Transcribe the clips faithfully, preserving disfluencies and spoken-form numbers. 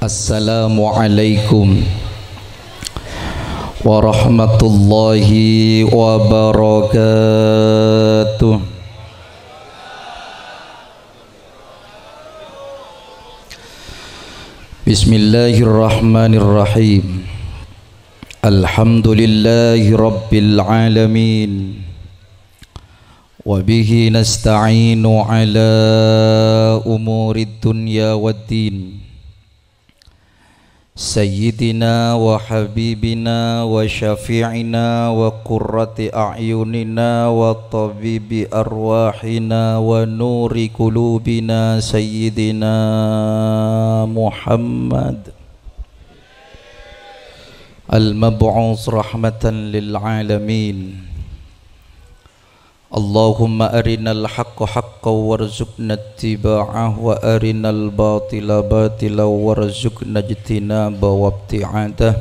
Assalamualaikum warahmatullahi wabarakatuh. Bismillahirrahmanirrahim. Alhamdulillahi rabbil alamin. Wa bihi nasta'inu ala umurid dunya waddin. Sayyidina wa habibina wa syafi'ina wa qurrati a'yunina wa tabibi arwahina wa nuri qulubina Sayyidina Muhammad al-mab'us rahmatan lil alamin. Allahumma arinal haqqa haqqan warzuqna ittiba'ah wa arinal batila batila warzuqna ijtinaba wabti'adah.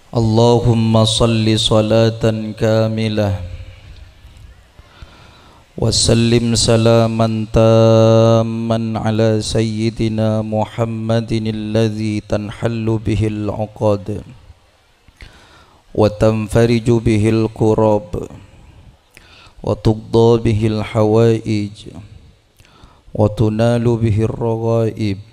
Allahumma salli salatan kamilah wa sallim salaman tamman ala sayyidina Muhammadin alladzi tanhallu bihil uqad wa tanfariju bihil kurab wa tuqda bihil hawaij wa tunalu bihir raghaib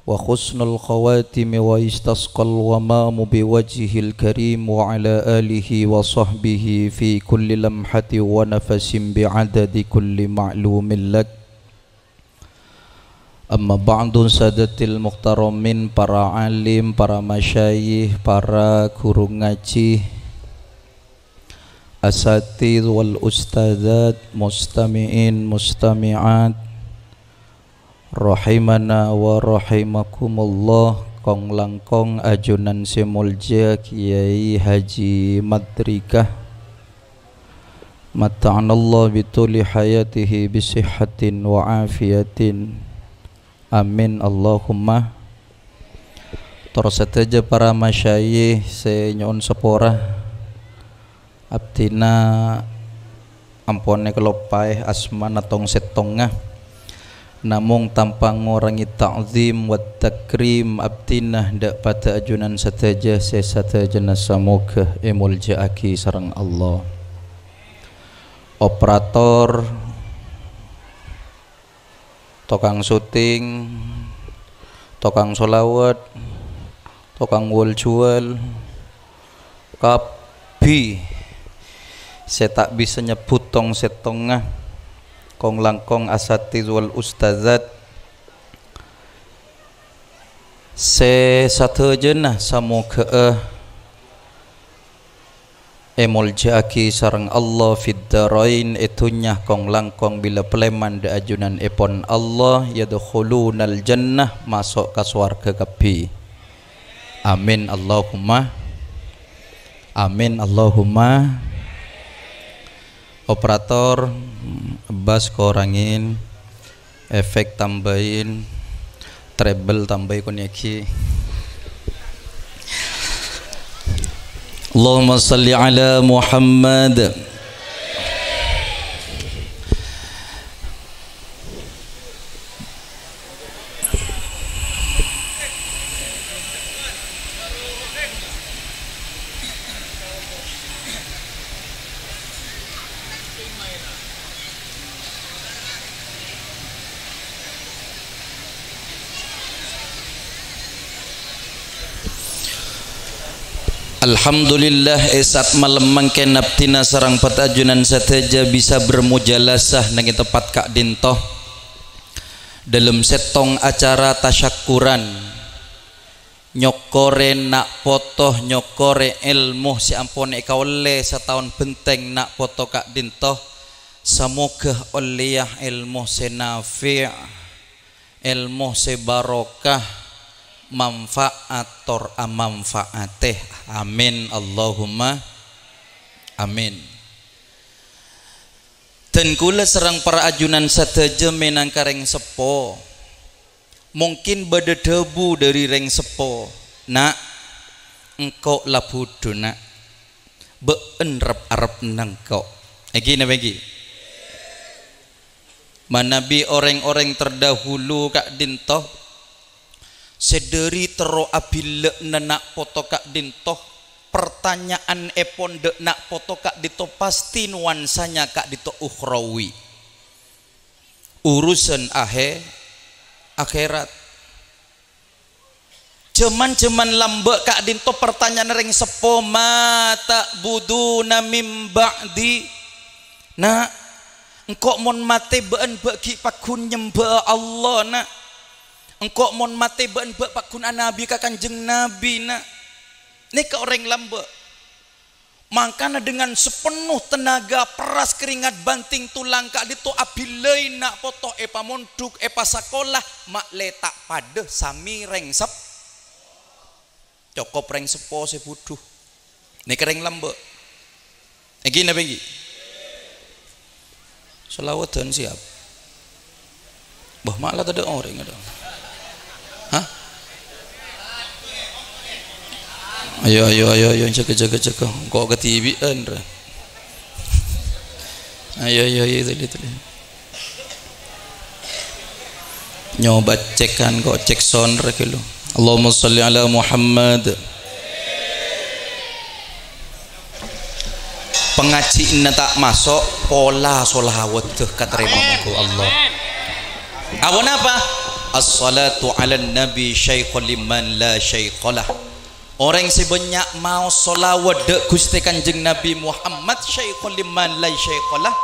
wa husnul khawatimi wa istasqal ghamamu biwajhihil karim wa ala alihi wa sahbihi fi kulli lamhatin wa nafasin bi'adadi kulli ma'lumin lak. Amma ba'du, sadatil muhtaramin, para alim, para masyayikh, para guru ngaji, asatidz wal ustadzat, mustami'in, mustami'at, rahimana wa rahimakumullah, kong-langkong ajunan sè molja Kiai Haji Madrikah. Matta'anallah bituli hayatihi bisihhatin wa afiyatin. Amin, Allahumma. Tor sadhâjâ para masyayikh sè nyo'on sapora. Abdhina ampon èkaloppaè asmana tong-sèttongnga. Namong tanpa ngorangè ta'zim wa takrim, abdhina dâ' padâ ajunan sadhâjâ sè sadhâjâna samoghâ èmoljâ'aghi sareng Allah. Operator, tokang syuting, tokang sholawat, tokang wol-juwâl, kabbhi sè ta' bisa nyebbhut tong-sèttongnga, kong-langkong asatidz wal ustadzat, sè sadhâjâna samoghâ'â èmoljâ'aghi sareng Allah fid darain, è dhunnya kong-langkong bilâ palèman dâ' ajunanèpon Allah, yadkhulunal jannah, maso' ka sowarghâ kabbhi. Amin, Allahumma. Amin, Allahumma. Operator, bass korangin. Efek tambâin, treble tambâi konè'aghi. Allahumma shalli ala Muhammad. Alhamdulillah, è sa'at malem mangkèn abdhina sareng pat ajunan sadhâjâ bisa bermujalasah neng è tempat ka'dinto. Dâlem sèttong acara tasyakkuran, nyokkorè na' poto, nyokkorè èlmo sè ampon èkaollè sataon bhenteng na' poto ka'dinto. Samoghâ ollèya èlmo sè nafi', èlmo sè barokah, manfa'at tor amanfa'atè. Amin, Allahumma amin. Dan kaulâ sareng para ajunan sadhâjâ mènangka rèng seppo, mungkin bâdâ dhâbu dâri rèng seppo, "Na', engko' la budhu, Na'. Bâ'en rep-arep nengko'." Èngghi napa èngghi? Manabi orèng-orèng terdahulu ka'dinto, sè dhâri terro abhillâ'na na' poto ka'dinto, pertanyaanèpon dhâ' na' poto ka'dinto pastè nuansanya ka'dinto ukhrawi. Urusan ahè-, akhèrat. Jhâman-jhâman lambâ' ka'dinto pertanyaan rèng seppo, "Ma ta'buduna min ba'di?" Na', engko' mon matè bâ'ân bâ' ghi' pagghun nyembâ'â Allah, na'. Engko' mon matè bâ'ân bâ' pagghun anabi ka Kanjeng Nabi, na'. Nèka orèng lambâ'. Mangkana dengan sepenuh tenaga, peras, keringat, banting tulang ka'dinto abhillai na' poto èpamondhuk, èpasakola, ma'lè ta' padâ samè rèng sep-, cokop rèng seppo sè budhu. Nèka rèng lambâ'. Èngghi napa èngghi? Shalawatan siap. Bâh, ma' la tadâ' orèng, adâ'. Hah? Ayo, ayo, ayo, ayo, jâgâ, jâgâ, jâgâ. Engko' kadibi'ân, ra. Ayo, ayo, ayo, tadi, tadi. Nyoba cèk kan, kok cèk sound rè, lo. Allahumma shalli ala Muhammad. Pangajhi'na ta' maso', pola sholawat, dâ' katarèma mongghu Allah. Aponapa? As-shalatu 'alan nabi syaikhun liman la syaikhalah. Orèng sè bânnya' maos sholawat dâ' Ghustè Kanjeng Nabi Muhammad, syaikhun liman la syaikhalah.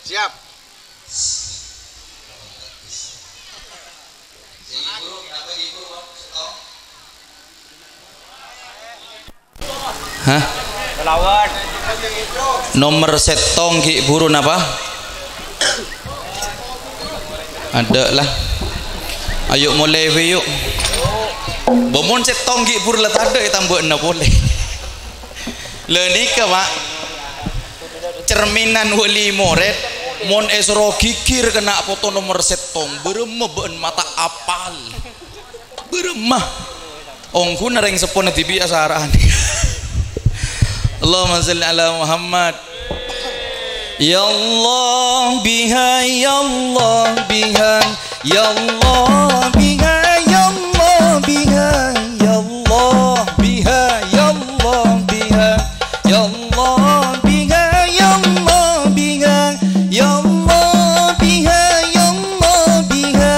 Siap. Hah? Nomer sèttong ghi' buru napa? Adâ' la. Ayo molè bi', yu'. Bâ mon sèttong ghi' buru la tadâ' ètambâ'âna polè. La nèka, Pa'. Cerminan wali morèd, mon èsoro ghighir ka na' poto nomer sèttong, bârâmma bâ'ân ma' ta' apal. Bârâmma. Ongghuna rèng seppona dhibi' asara'an. Allahumma shalli ala Muhammad. Ya Allah biha, ya Allah biha, ya Allah biha, ya Allah biha, ya Allah biha, ya Allah biha, ya Allah biha, ya Allah biha, ya Allah biha, ya Allah biha.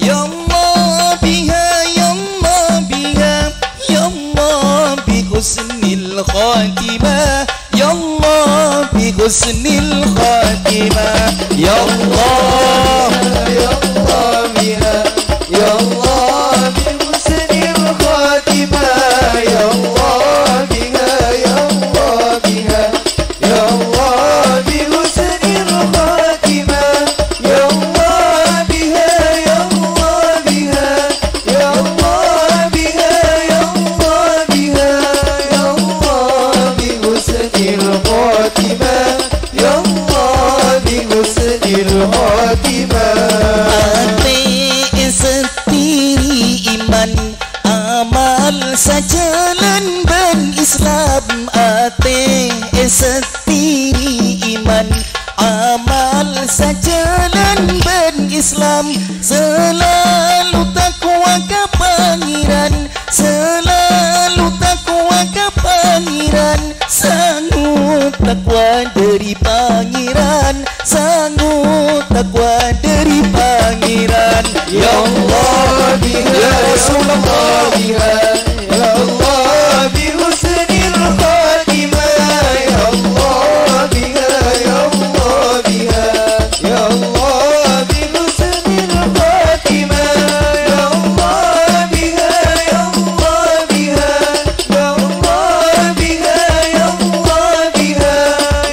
Ya Allah biha, ya Allah biha, ya Allah bi husnil khatimah. Ya Allah bi husnil khatimah. Ya Allah, ya Allah biha, ya Allah bi husnil khatimah. Ya Allah biha, ya Allah biha. Ya Allah bi husnil khatimah. Ya Allah biha, ya Allah biha. Ya Allah biha, ya Allah biha. Ya Allah bi husnil khatimah. Ya Allah bi husnil khatimah. Atè èsèttiri iman, amal sajhâlân bân Islam, atè èsèttiri iman, amal sajhâlân bân Islam, salalu takwa ka Pangèran, salalu takwa ka Pangèran, sango takwa dhâri Pangèran. Sango takwa dhâri Pangèran. Ya Allah biha, ya Rasulullah biha. Ya Allah bi husnil khatimah. Ya Allah biha, ya Allah biha. Ya Allah bi husnil khatimah. Ya Allah biha, ya Allah biha. Ya Allah biha, ya Allah biha,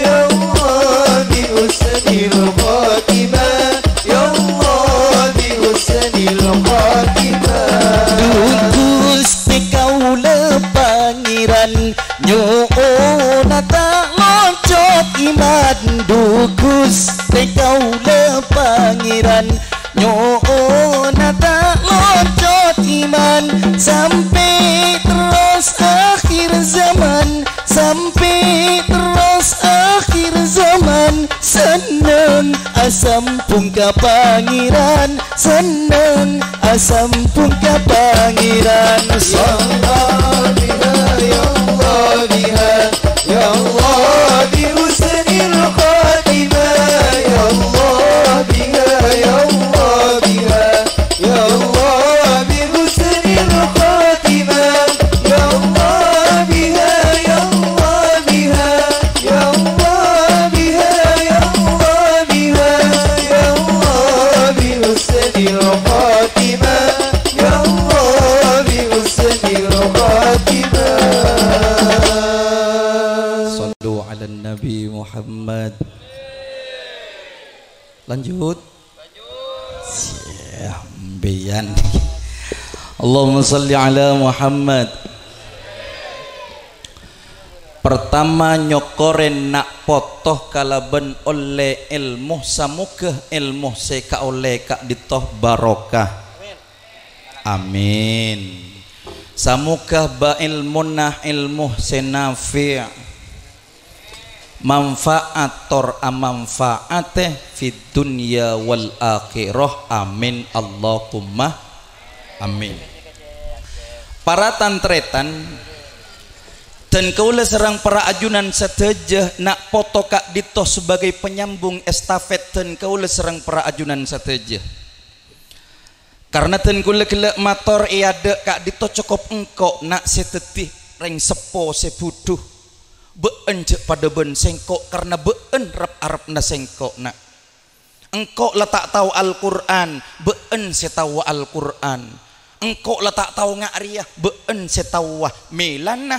ya Allah bi husnil khatimah. Duh Ghustè kaulâ Pangèran, nyo'ona ta' locot iman. Duh Ghustè kaulâ Pangèran, nyo'ona ta' locot iman. Sampè' terros akhir zaman, sampè' terros akhir zaman. Senneng asambung ka Pangèran, senneng asambung ka Pangèran. Ya Allah biha, ya Allah biha, ya Allah bi husnil khatimah. Ya Allah biha, ya Allah biha, ya Allah bi husnil khatimah. Ya Allah biha, ya Allah biha, ya Allah biha, ya Allah biha, ya Allah bi husnil khatimah. Ya Allah bi husnil khatimah. Sallu ala Nabi Muhammad. Lanjut. Sampèyan. Allahumma shalli ala Muhammad. Pertama, nyokorè na' poto kalabân ollè èlmo, samogâ èlmo sè kaollè ka'dinto barokah. Amin. Samogâ ba-, èlmona èlmo sè nafi', manfaat tor amanfaatè fid dunya wal akhirah. Amin, Allahumma amin. Para tan-tarètan, dân kaulâ sareng para ajunan sadhâjâ, na' poto ka'dinto sebagai penyambung estafet dân kaulâ sareng para ajunan sadhâjâ. Karna dân kaulâ ghellâ' mator è adâ' ka'dinto cokop engko' na' sè dhâddhi rèng seppo sè budhu. Bâ'ân jhâ' padâ bân sèngko', karna bâ'ân rep-arebbhâ sèngko', na'. Engko' la ta' tao Al-Qur'an, bâ'ân sè taowa Al-Qur'an. Engko' la ta' tao nga' rèya, bâ'ân sè taowa. Mèlana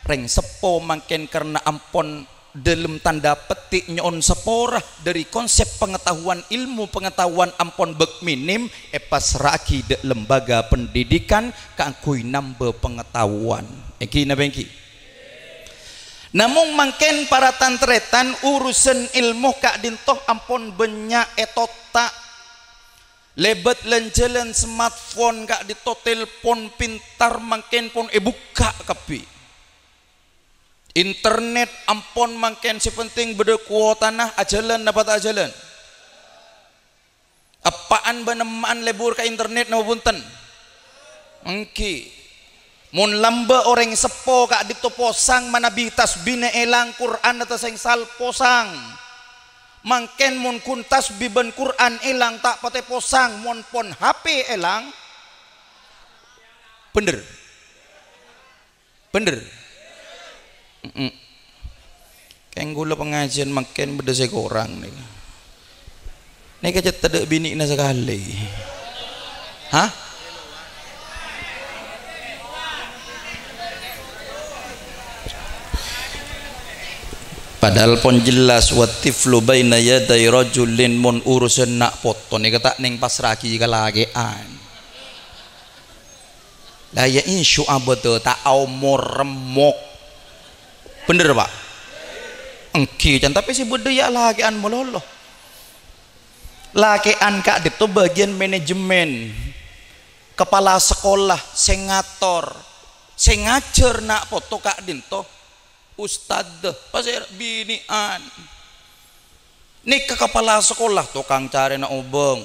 rèng seppo mangkèn karna ampon dâlem tanda petik nyo'on sapora dâri konsep pengetahuan, ilmu pengetahuan ampon bâk minim, èpasra'aghi dâ' lembaga pendidikan kaangghuy nambâ pengetahuan. Èngghi napa èngghi? Namong mangkèn para tan-tarètan, urusan èlmo ka'dinto ampon bânnya' ètotta'. Lèbât lan-jhâlân smartphone ka'dinto, telpon pintar mangkèn pon èbukka' kabbhi. Internet ampon mangkèn, sè penting bâdâ kuotana, ajhâlân napa ta' ajhâlân? Eppa'an bân emma'an lebur ka internet napa bhunten? Èngghi. Mon lambâ' orèng seppo ka'dinto posang manabi tasbina èlang, Qur'anna tasengsal posang. Mangkèn mon ghun tasbi bân Qur'an èlang ta' patè posang, mon pon H P èlang. Bhender? Bhender? Mm-mm. Kèng kaulâ pangajiân mangkèn bâdâ sè korang nèka. Nèka cè' tadâ' binè'na sakalè. Hah? Padahal pon jelas, "Wa tiflu baina yaday rajulin," mon urusan na' poto nèka ta' nèng pasra'aghi ka lakè'an. La iyâ, insyaallah bâdâ ta' aomor remmok. Bhender, Pa'? Èngghi, can, tapè sè bâdâ iyâ lakè'an malolo. Lakè'an ka'dinto bagian manajemen, kepala sekolah, sè ngator, sè ngajhâr na' poto ka'dinto. Ustad, pasèra binè'an. Nèka kapala sekolah, tokang carèna obâng,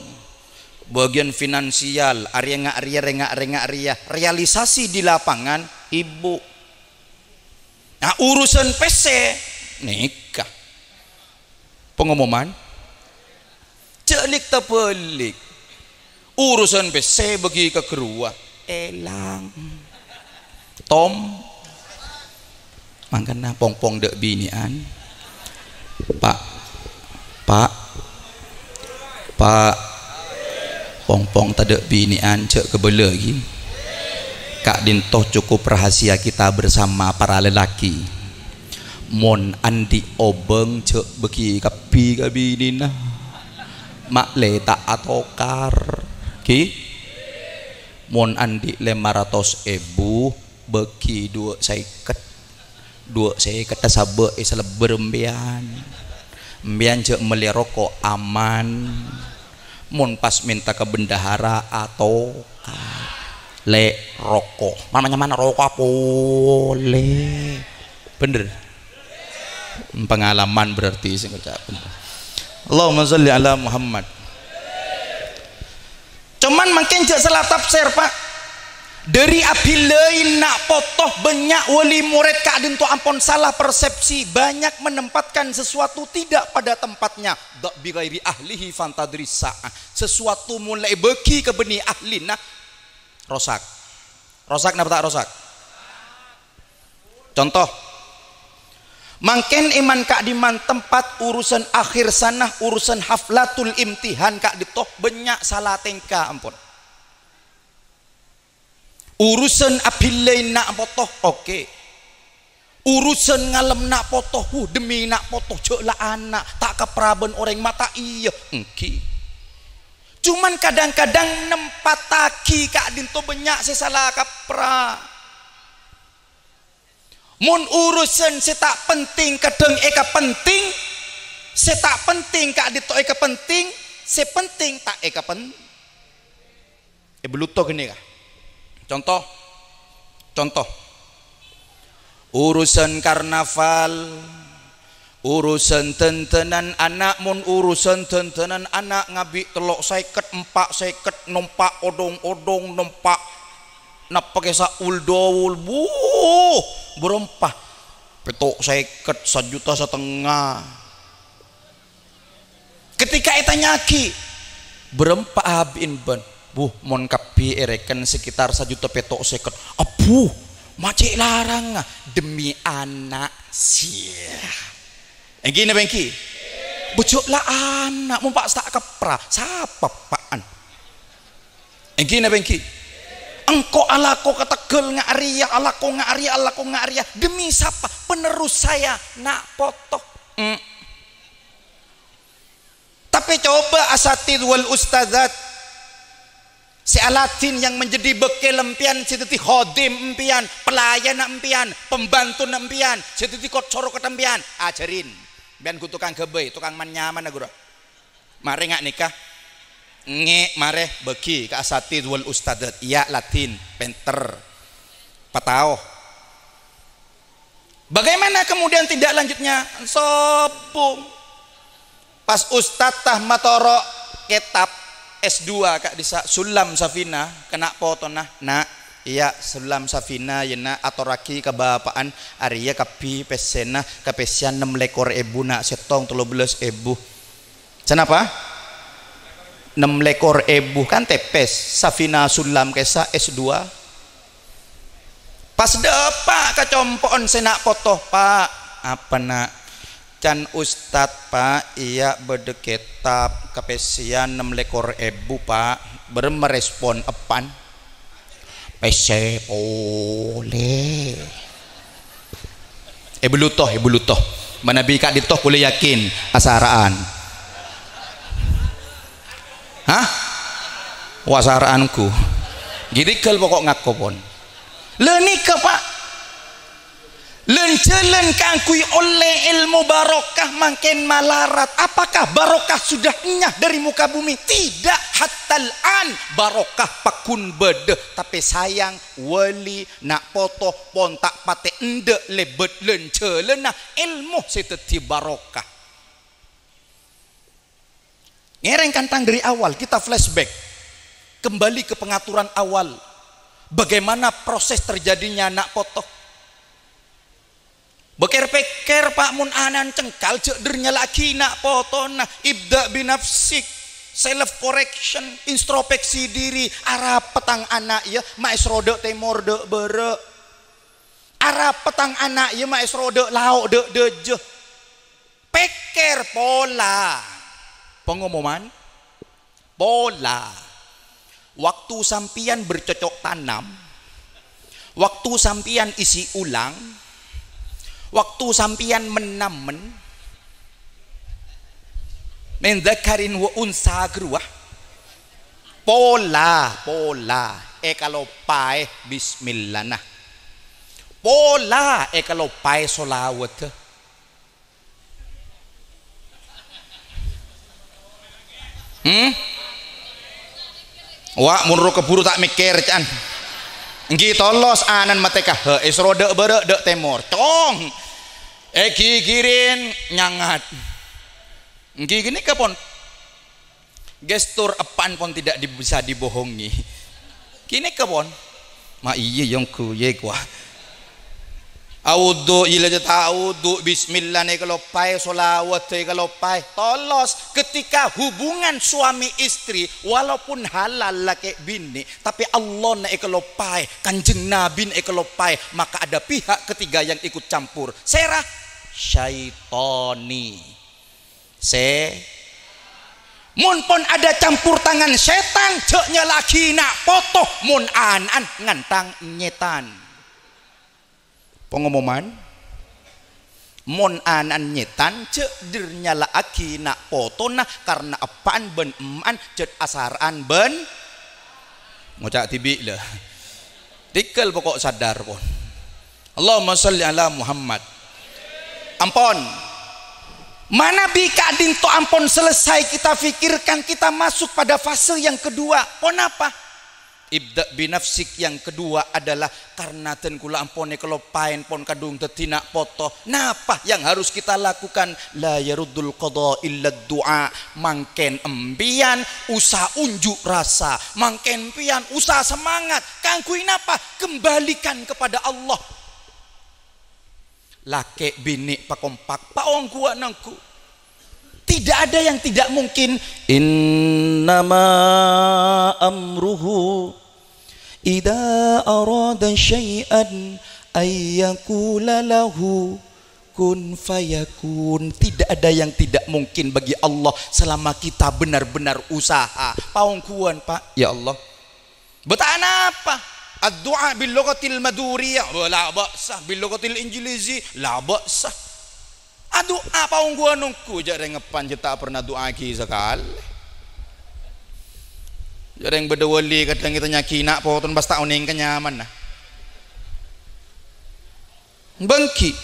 bagian finansial, arèya nga' rèya, rènga', rènga' rèya, realisasi di lapangan, ibu. Nah, urusan pèssè, nèka. Pengumuman. Jhâ' lik-tabâlik. Urusan pèssè bâgi ka ghâruwa. Èlang. Tom. Mangkana pong-pong dâ' binè'an. Pa'. Pa'. Pa'. Pong-pong tadâ' binè'an, jhâ' kabâlâghi. Ka'dinto cukup rahasia kita bersama para lelaki. Mon andi' obâng, jhâ' bâgi kabbhi ka binèna. Ma'lè ta' atokar. Ghi? Mon andi' lèma ratos èbu, bâgi duwâ' sèket. Duwâ' sèket sabâ' èsalebbâr empèyan. Empèyan jhâ' mellè roko' aman. Mon pas mènta ka bendahara, atoka'. Lè', roko'. Mana-mana roko' polè. Bhender. Pengalaman berarti sing ngucap. Allahumma sholli ala Muhammad. Cuman mangkèn jhâ' sala tafsir, Pak. Dhâri abhillai na' poto, bânnya' wali morèd ka'dinto ampon salah persepsi, banyak menempatkan sesuatu tidak pada tempatnya. Dha' bi ghairi ahlihi fantadhris sa'ah. Sesuatu mon la èbâgi ka bânnè ahlina, rosak. Rosak napa ta' rosak? Conto, mangkèn è man-ka'dimman tempat urusan akhir sanah, urusan haflatul imtihan ka'dinto bânnya' sala tèngka ampon. Urusan abhillai na' poto, oke. Urusan ngalem na' poto, huh, demi na' poto, jhâ' la ana', ta' kapra bân orèng mata iyâ, èngghi. Cuman kadhâng-kadhâng nempattaghi ka'dinto bânnya' sè sala kapra. Mon urusan sè ta' penting kadhâng èkapenting, sè ta' penting ka'dinto èkapenting, sè penting ta' èkapen-, èbelluto ghânèka. Conto, conto. Urusan karnaval, urusan dandanan ana', mon urusan dandanan ana' ngabi' tello' sèket, empa' sèket, nompa' odhong-odhong, nompa' napa kèsa ul-dowul, buh, bârâmpa. Pètto' sèket, sajuta satengnga. Ketika ètanya'aghi, "Bârâmpa abi'na bân?" "Buh, mon kabbhi èrèken sekitar sajuta pètto' sèket." "Abbhu, ma' cè' larangnga demi ana'." Sia. Èngghi napa èngghi? Bujâ' la ana', mon pas ta' kapra, sapa eppa'na? Èngghi napa èngghi? Engko' alako kategghâl nga' rèya, alako nga' rèya, alako nga' rèya. Demi sapa? Penerus saya, na' poto. Mm. Tapè coba asatidz wal ustadzat sè aladhin yang menjadi bâkkèl empèyan, sè dhâddhi khodim empèyan, pelayanna empèyan, pembantuna empèyan, sè dhâddhi kot-, sorokotta empèyan, ajhârin. Empèyan ghu tokang ghâbây, tokang man-nyamana, ghuru. Marè nga' nèka. Ngè', marè bâgi ka asatidz wal ustadzat. Iyâ, ladhin, pènter. Patao. Bagaimana kemudian tindak lanjutnya? Sobung. Pas ustadz ta' matoro' kètab S dua ka'dissa', Sullam Safinah, ka na' potona, "Na', iyâ, Sullam Safinah, yâ, Na', atorraghi ka bapa'na, arèya kabbhi pèssèna, kapèssèyan nem lèkor èbu, Na', sèttong tello bellâs èbu." Sanapa? Nem lèkor èbu, kan tèpès. Safinah Sullam kèsa S dua. Pas dâpa' ka compo'na sè na' poto, "Pa', apa, Na'?" "Can ustad, Pa', iyâ bâdâ kètab kapèssèyan nem lèkor èbu, Pa'." Bârâmma respon eppa'na? "Pèssè polè." Èbelluto, èbelluto. Manabi ka'dinto kulâ yakin asara'an. Hah? Wa, asara'an ghu. Ghi tèghâl poko' ngako pon. Lha nèka, Pa'. Lân-jhâlân kaangghuy ollè èlmo barokah mangkèn malarat. Apakah barokah sudah ènyah dhâri muka bumi? Tidak. Hattal an barokah pagghun bâdâ. Tapè sayang, wali, na' poto pon ta' patè endâ' lèbât lân-jhâlânna èlmo sè dhâddhi barokah. Ngèrèng kantang dhâri awal, kita flashback. Kembali ke pengaturan awal. Bagaimana proses terjadinya na' poto? Bâkèr-pèkkèr, Pa', mon ana'na cengkal, jhâ' dâr nyala'aghi na' potona. Ibda' binafsik, self correction, introspeksi diri. Arapa tang ana', yâ, ma' èsoro dâ' tèmor dâ' bârâ'? Arapa tang ana', yâ, ma' èsoro dâ' lao' dâ' dâjâ? Pèkkèr pola. Pengumuman pola. Waktu sampèyan bercocok tanam, waktu sampèyan isi ulang, waktu sampèyan menamen, min dzakarin wa unsa, ghâruwa. Pola, pola. Èkaloppaè bismillana. Pola èkaloppaè sholawadda. Hmm? Wa', mon ro kabhuru ta' mèkkèr, ca'an. Èngghi tolos anan matè ka, he, èsoro dâ' bârâ' dâ' tèmor. Cong! Èghighiri nyangat. Èngghi ghânèka pon. Gestur eppa'en pon tidak di-, bisa dibohongi. Ghânèka pon. Ma' iyâ, yong ghuyè, kowa. Awudu, ila jata awudu, bismillah nè kaloppaè, sholawat è kaloppaè. Tolos, ketika hubungan suami istri, walaupun halal lakè' binè', tapè Allah nè èkaloppaè, Kanjeng Nabi nè èkaloppaè, maka ada pihak ketiga yang ikut campur. Sèra? Syaitani. Sè-, mon pon ada campur tangan sètan, jhâ' nyala'aghi na' poto, mon ana'an ngantang nyètan. Pengumuman, mon ana'an nyètan, jhâ' dâr nyala'aghi na' potona, karna eppa'en bân emma'en jhât asara'an bân ngoca' dhibi' la. Tèghâl pokok sadar pon. Allahumma shalli ala Muhammad. Ampon. Manabi ka'dinto ampon selesai kita fikirkan, kita masuk pada fase yang kedua. Ponapa? Ibda' binafsik, yang kedua adalah karna dân kaulâ ampon èkaloppaèn pon kadhung dhâddhi na' poto. Napa yang harus kita lakukan? La yaruddul qada illa du'a. Mangkèn empèyan usaha unjuk rasa. Mangkèn empèyan usaha semangat. Kaangghuy napa? Kembalikan kepada Allah. Lakè' binè' pakompak, paongghuwân ongghu. Tidak ada yang tidak mungkin. Innama amruhu idza arada syai'an ayyaqula lahu kun fayakun. Tidak ada yang tidak mungkin bagi Allah selama kita benar-benar usaha. Paongghuwân, Pak. Ya Allah. Bâ' ta' napa? Addu'a bil lughatil maduriyah, wa la ba'sa, bil lughatil injilizi, la ba'sa. Adu'a paongghuwân ongghu, jhâ' rèng eppa'en jhâ' ta' pernah du'aaghi sakalè. Jhâ' rèng bâdâ wali kadhâng ètanya'aghi na' potona pas ta' onèng ka nyamana. Bânggi.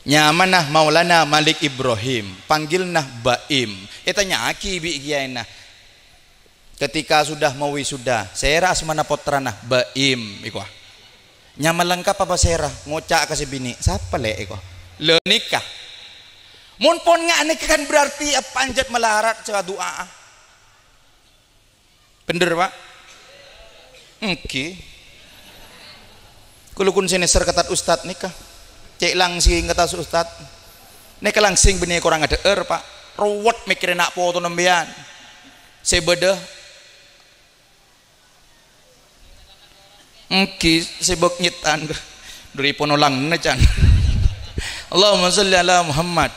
Nyamana Maulana Malik Ibrahim, panggilna Baim. Ètanya'aghi bi' kiyaèna. Ketika sudah mawisuda, "Sèra asmana pottrana?" "Baim," èkowa. "Nyama lengkap apa sèra?" Ngoca' ka sè binè', "Sapa, Lè'?" èkowa. Lha nèka. Mon pon nga' nèka kan berarti panjhât malarat sè adu'a. Bhender, Pak? Èngghi. Kaulâ kun sè nèser ka tat ustad nèka. Cè' langsing ka tat ustad. Nèka langsing bânnè korang adhâ'âr, Pak. Rowet mèkkèrè na' potona sampèyan. Sè bâdâ. Èngghi, sibuk nyètan. Duripon olangnga, can. Allahumma sholli ala Muhammad.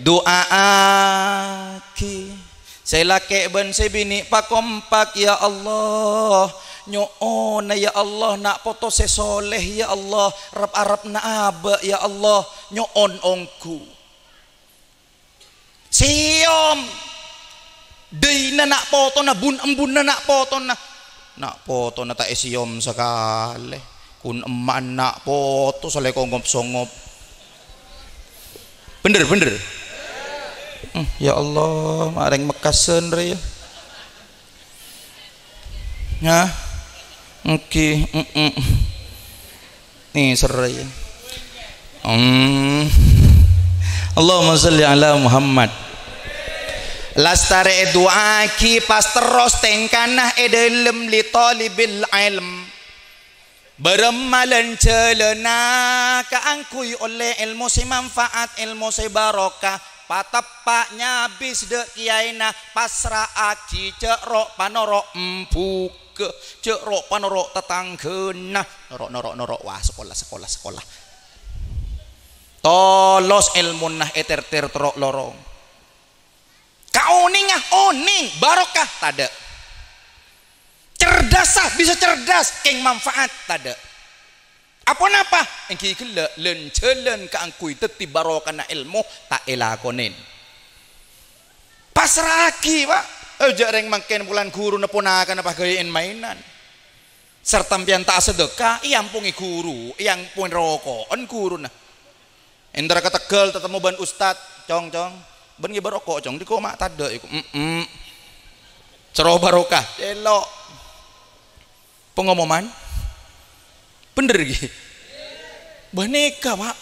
Du'aaghi. Sè lakè' bân sè binè' pakompak, ya Allah. Nyo'ona, ya Allah, na' poto sè soleh, ya Allah. Rep-arepna abâ', ya Allah. Nyo'on ongghu. Sèyom. Dâina na' potona, bun-embunna na' potona. Na' potona ta' èsèyom sakalè. Kun emma'na na' poto salè kongop-songop. Bhender, bhender. Hmm, ya Allah, marèng mekkasen rè, ya. Hah? Èngghi, mm-mm. Nèser, ya. Hmm. Allahumma sholli ala Muhammad. Lastarè èdu'aaghi pas terros tèngkana è dâlem li thalibil ilm. Bârâmma lan-jhâlânna kaangghuy ollè èlmo sè manfaat, èlmo sè barokah, pateppa' nyabis dâ' kiyaèna, pasra'aghi jhâ' ro'-panoro' embugâ, jhâ' ro'-panoro' tatangghâna, noro', noro', noro', wah, sakola, sakola, sakola. Tolos èlmona èter-ter terro' lorong. Kaonènga onèng, barokah tadâ'. Cerdasa bisa cerdas, kèng manfaat tadâ'. Aponapa? Èngghi ghellâ' lan-jhâlân kaangghuy dâddhi barokana èlmo ta' èlakonè. Pasra'aghi, Pak. Eh, jhâ' rèng mangkèn polana ghuruna ponakanna pas ghâbây en-maènan. Sarta sampèyan ta' asadhâka, èampongè ghuru, èampongè roko'en ghuruna. Èntar ka teggâl tatemmo bân ustad, "Cong, Cong, bâ'na ngibâ roko', Cong, dhi' koma' tadâ' iku." "Mm-mm. Soro barokah." Cèlo'. Pangomoman? Bhender ghi? Bânèka, Pak.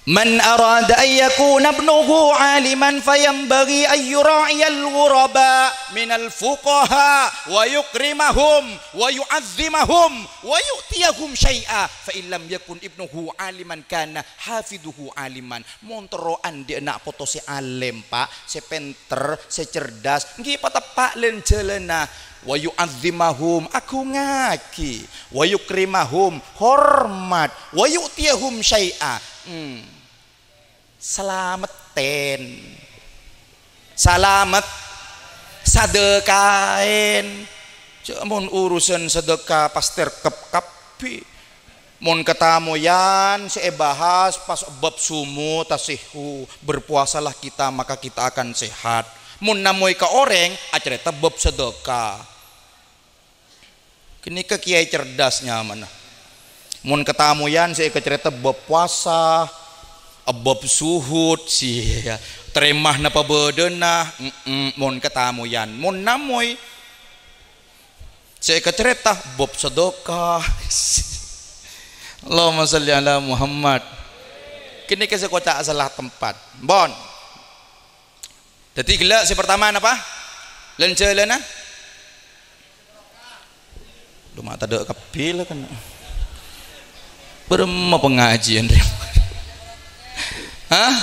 "Man arada an yakuna ibnuhu aliman fayanbaghi an yura'iyal ghuraba minal fuqaha wa yukrimahum wa yu'azzimahum wa yu'tiyahum syai'a, fa in lam yakun ibnuhu aliman kana hafiduhu aliman." Mon terro andi' ana' poto sè alèm, Pak, sè pènter, sè cerdas, ènggi pateppa' lan-jhâlânna. "Wa yu'azzimahum," agungngaghi. "Wa yukrimahum," hormat. "Wa yu'tiyahum syai'a," hmm, salamettèn. Salamet, sadhâkaèn. Jhâ' mon urusan sadhâka pas terkep kabbhi. Mon katamoyan sè èbahas pas bab sumu tasihhu, "Berpuasalah kita, maka kita akan sehat." Mon namoy ka orèng, acarèta bab sadhâka. Ghânèka kèyaè cerdas nyamana. Mon katamoyan sè èkacarèta bab puasa, bab suhud, sè tarèmana pabâdâna, mm-mm, mon katamoyan. Mon namoy sè èkacarèta bab sadhâka. Allahumma shalli ala Muhammad. Ghânèka sè koca' sala tempat. Bon. Dhâddhi ghellâ' sè partama napa? Lan-jhâlâna? Coma tadâ' kabbhi la kan. Bârâmma pangajiân rè? Hah?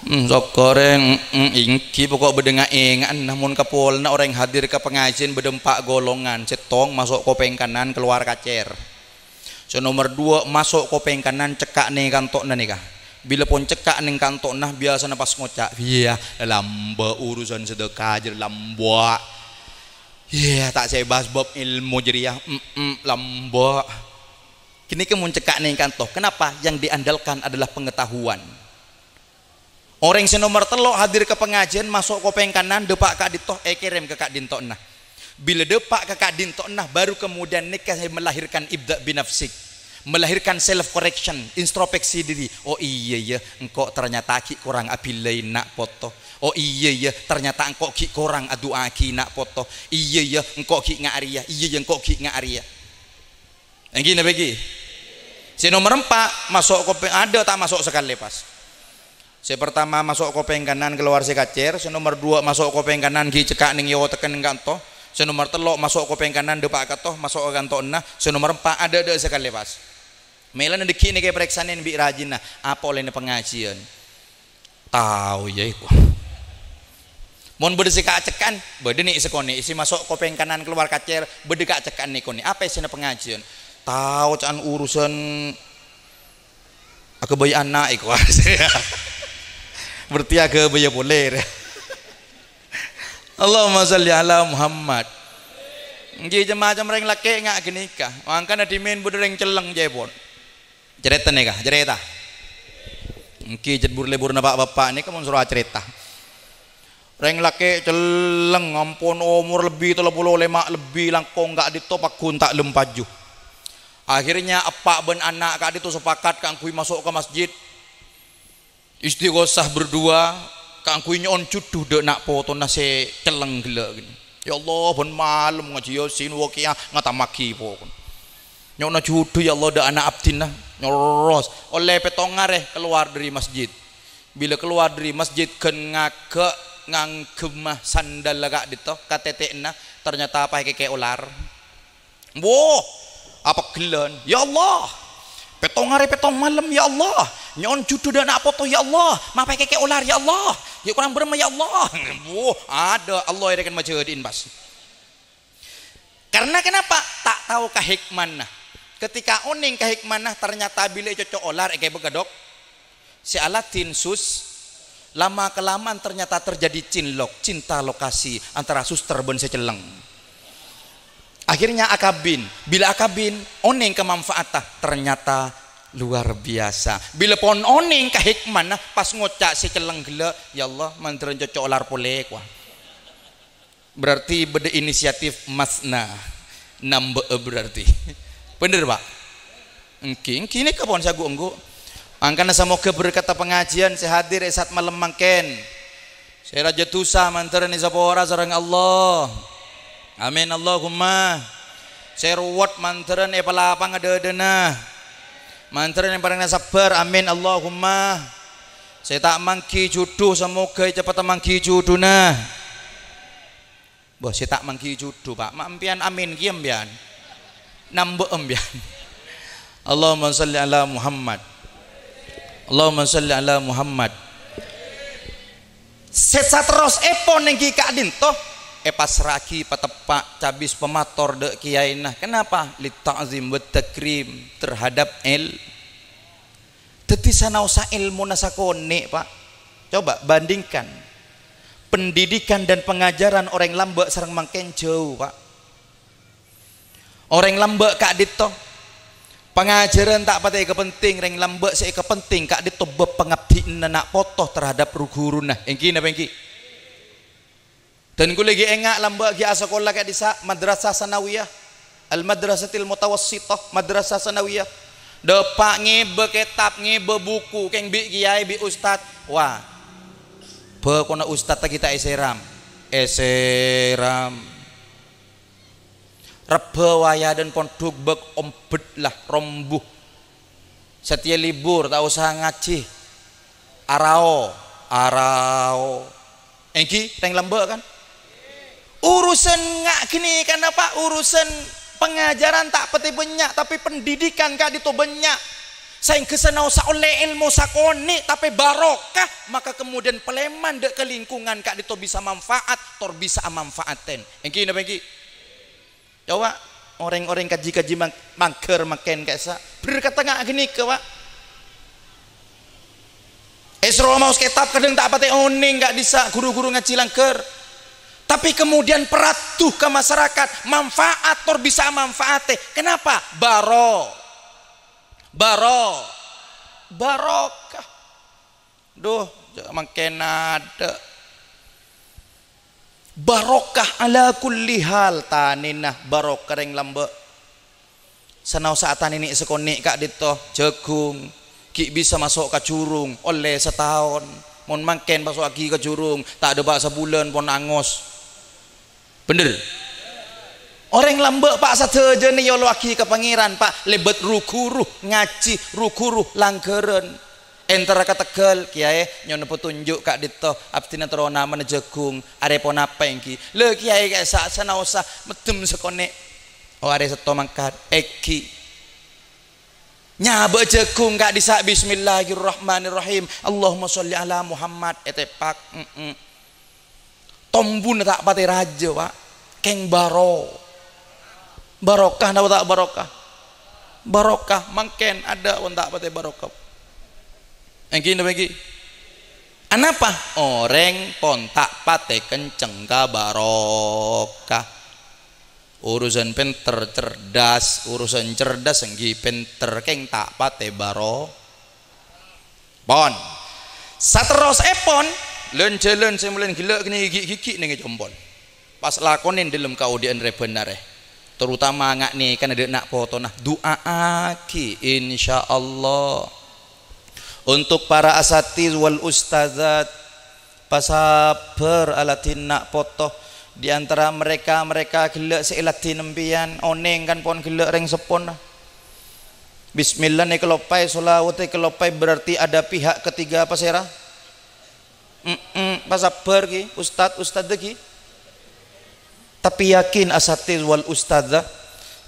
Hmm, sokkorè, mm, ènggi pokok bâdâ nga'-ènga'an. Nah, mon kapolana orèng hadir ka pangajiân bâdâ empa' golongan. Sèttong maso' kopèng kanan, kalowar kacèr. Sè nomer duwâ', maso' kopèng kanan, cekka' nèng kanto'na nèka. Bilâ pon cekka' nèng kanto'na, biyasana pas ngoca', "Iyâ, lambâ' urusan sadhâka jârèya, lambâ'. Iyâ, ta' sè èbahas bab èlmo jârèya, mm-mm, lambâ'." Ghânèka mon cekka' nèng kanto. Kenapa? Yang diandalkan adalah pengetahuan. Orèng sè nomer tello' hadir ka pangajiân, maso' kopèng kanan, dâpa' ka'dinto, èkèrèm ka ka'dinto'na. Bilâ dâpa' ka ka'dinto'na, baru kemudian nèka sè melahirkan ibda' binafsik, melahirkan self correction, introspeksi diri. "Oh iyâ, iyâ, engko' ternyata ghi' korang abillai na' poto. Oh iyâ, iyâ, ternyata engko' ghi' korang adu'aaghi na' poto. Iyâ, iyâ, engko' ghi' nga' rèya. Iyâ, iyâ, engko' ghi' nga' rèya." Ènggi napa ènggi? Sè nomer empa', maso' kopèng, adâ' ta' maso' sakalè pas. Sè partama maso' kopèng kanan, kalowar sè kacèr. Sè nomer duwâ', maso' kopèng kanan, ghi' cekka' nèng èotekka nèng kanto. Sè nomer tello', maso' kopèng kanan, dâpa' kanto, maso' ka kanto'na. Sè nomer empa', adâ'-adâ' sakalè pas. Mèlana dâgghi' nèka èparèksanè bi' rajina, apa ollèna pangajiân. Tao, iyâ, iku. Mon bâdâ sè ka'-cekka'an, bâdâ nè' sakonè', sè maso' kopèng kanan kalowar kacèr, bâdâ ka'-cekka'an nè' konè'. Apa èssèna pangajiân? Tao, ca'na urusan aghâbây ana' iku. Berarti aghâbây polè, rè. Allahumma shalli ala Muhammad. Ènggi, cem-macem rèng lakè' nga' ghânèka. Mangkana dhimèn bâdâ rèng celleng, ca'èpon. Carèta nèka, carèta. Ènggi, jhât bur-lèburna pa'-bapa' nèka mon soro acarèta. Rèng lakè' celleng, ampon omor lebbi tello polo lèma' lebbi, langkong ka'dinto pagghun ta' lem paju. Akhirnya, eppa' bân ana' ka'dinto sepakat kaangghuy maso' ka masjid. Istighosah berdua kaangghuy nyo'on jhudhu dâ' na' potona sè celleng ghellâ' ghânèka. "Ya Allah, bân malem ngajhi Yasin, Waqiah, ngatammaghi pokok. Nyo'ona jhudhu, ya Allah, dâ' ana' abdhina." Nyoros. Ollè pètto arè kalowar dâri masjid. Bilâ kalowar dâri masjid, ghân ngaghâ' ngangghemma sandalla ka'dinto, ka tètè'na, ternyata pas èkèkè' olar. Woh, apegghellân, "Ya Allah, pètto arè pètto malem, ya Allah. Nyo'on jhudhu dâ' na' poto, ya Allah. Mapa èkèkè' olar, ya Allah. Ghi' korang bârâmma, ya Allah." Woh, adâ' Allah èrèken majâdi'in pas. Karena kenapa? Ta' tao kahèkmana. Ketika onèng kahèkmana, ternyata bilâ ècoco' olar èkèbâ ka dok-, Sè aladhin sus, lama-kelamaan ternyata terjadi cinlok, cinta lokasi antara suster bân sè celleng. Akhirnya akabin. Bilâ akabin, onèng kamanfaatta, ternyata Luar biasa. Bilâ pon onèng ka hikmana, pas ngoca' sè cellèng ghellâ', "Ya Allah, mandhârân cocco' olar polè, kowa." Berarti bâdâ inisiatif masna, nambâ'â berarti. Bhender, Pak? Èngghi, èngghi nèka pon sè ghu-ongghu. Mangkana samoga berkatta pangajiân sè hadir è saat malem mangkèn. Sè rajâ dhusa mandhârân èsapora sareng Allah. Amin, Allahumma. Sè ruwet mandhârân èpalapangnga dhâdhâna. Mandhârân èparèngana sabbhâr. Amin, Allahumma. Sè ta' mangghi judhu, samoga ècepetta mangghi judhuna. Bâh, sè ta' mangghi judhu, Pak. Ma' empèyan amin kèya empèyan. Nambâ empèyan. Allahumma shalli ala Muhammad. Allahumma shalli ala Muhammad. Sè saterrossèpon èngghi ka'dinto, èpassra'aghi pateppa' cabis pamator dâ' kèyaèna. Kenapa? Lit ta'zim wat takrim terhadap il-, Dhâddhi sanaossa èlmona sakonè', Pak. Coba bandingkan pendidikan dan pengajaran orèng lambâ' sareng mangkèn jâu, Pak. Orèng lambâ' ka'dinto pangajhârân ta' patè èkapenting, rèng lambâ' sè èkapenting ka'dinto bab pangabdi'anna na' poto terhadap ru-ghuruna. Èngghi napa èngghi? Dan kulâ ghi' enga' lambâ' ghi' asakola ka'dissa' Madrasah Sanawiyah, Al-Madrasatil Mutawassithah, Madrasah Sanawiyah. Dâpa' ngèbâ kètab, ngèbâ buku, kèng bi' kèyaè, bi' ustad. Wah, bhâkona ustad ta' ghi' ta' èsèram. Èsèram. Rebbhâ wayadân pondhuk bâk ombet la rombu. Satèya libur, ta' osa ngajhi. Arao, arao. Èngghi, rèng lambâ', kan? Urusan nga' ghânèka napa? Urusan pangajhârân ta' patè bânnya', tapè pendidikan ka'dinto bânnya'. Saèngghâ sanaossa ollè èlmo sakonè', tapè barokah, maka kemudian palèman dâ' ka lingkungan ka'dinto bisa manfaat, tor bisa amanfaatèn. Èngghi napa èngghi? Coba, orèng-orèng kajhi-kajhi mang-, mangghâr mangkèn ka'issa', berkatta nga' ghânèka, Pak. Èsoro maos kètab kadhâng ta' patè onèng ka'dissa' ru-ghuru ngajhi langghâr. Tapè kemudian paradu ka masyarakat, manfaat tor bisa amanfaatè. Kenapa? Baro-, baro-, barokah. Duh, jhâ' mangkèn adâ'. Barokah ala kulli hal, tanèna barokah rèng lambâ'. Sanaossa atanènè sakonè' ka'dinto, jhâghung, ghi' bisa maso' ka jhurung, ollè sataon. Mon mangkèn maso'aghi ka jhurung, ta' dâpa' sabulân pon angos. Bhender. Orèng lambâ', Pak, sadhâjâna èolowaghi ka Pangèran, Pak, lèbât ru-ghuru, ngajhi, ru-ghuru, langghârân. Entara ka Tegal, "Kèyaè, nyo'ona patonjhuk ka'dinto, abdhina terro namana jhâghung, arè ponapa èngghi?" "Lha, Kèyaè, ka'issa' sanaossa meddhem sakonè'." "Oh, arè sèttong mangkat, èghi." Nyabâ' jhâghung ka'dissa', "Bismillahirrahmanirrahim. Allahumma sholli ala Muhammad." Ètèpak. Mm-mm. Tombuna ta' patè rajâ, Pak. Kèng baro-, barokah napa ta' barokah? Barokah. Mangkèn adâ' pon ta' patè barokah. Èngghi napa èngghi? Anapa? Orèng pon ta' patè kenceng ka barokah. Urusan pènter, cerdas, urusan cerdas èngghi pènter, kèng ta' patè baro-, pon. Saterrossèpon, lan-jhâlân sè molaè ghellâ' kènè' ghi'-ghi' nèng è compo'na. Pas lakonè dâlem kaodi'ân rèbân arè. Terutama nga' nèkana dâ' na' potona, du'aaghi, insyaallah. Untuk para asatiz wal ustazat, pasabbhâr aladhin na' poto. Di antara mereka-mereka ghellâ' sè èladhin empèyan, onèng kan pon ghellâ' rèng seppona. Bismillah nèka loppaè, sholawat nèka loppaè, berarti ada pihak ketiga pasèra? Mm-mm, pasabbhâr ghi, ustad, ustadzah ghi. Tapi yakin asatiz wal ustadzah,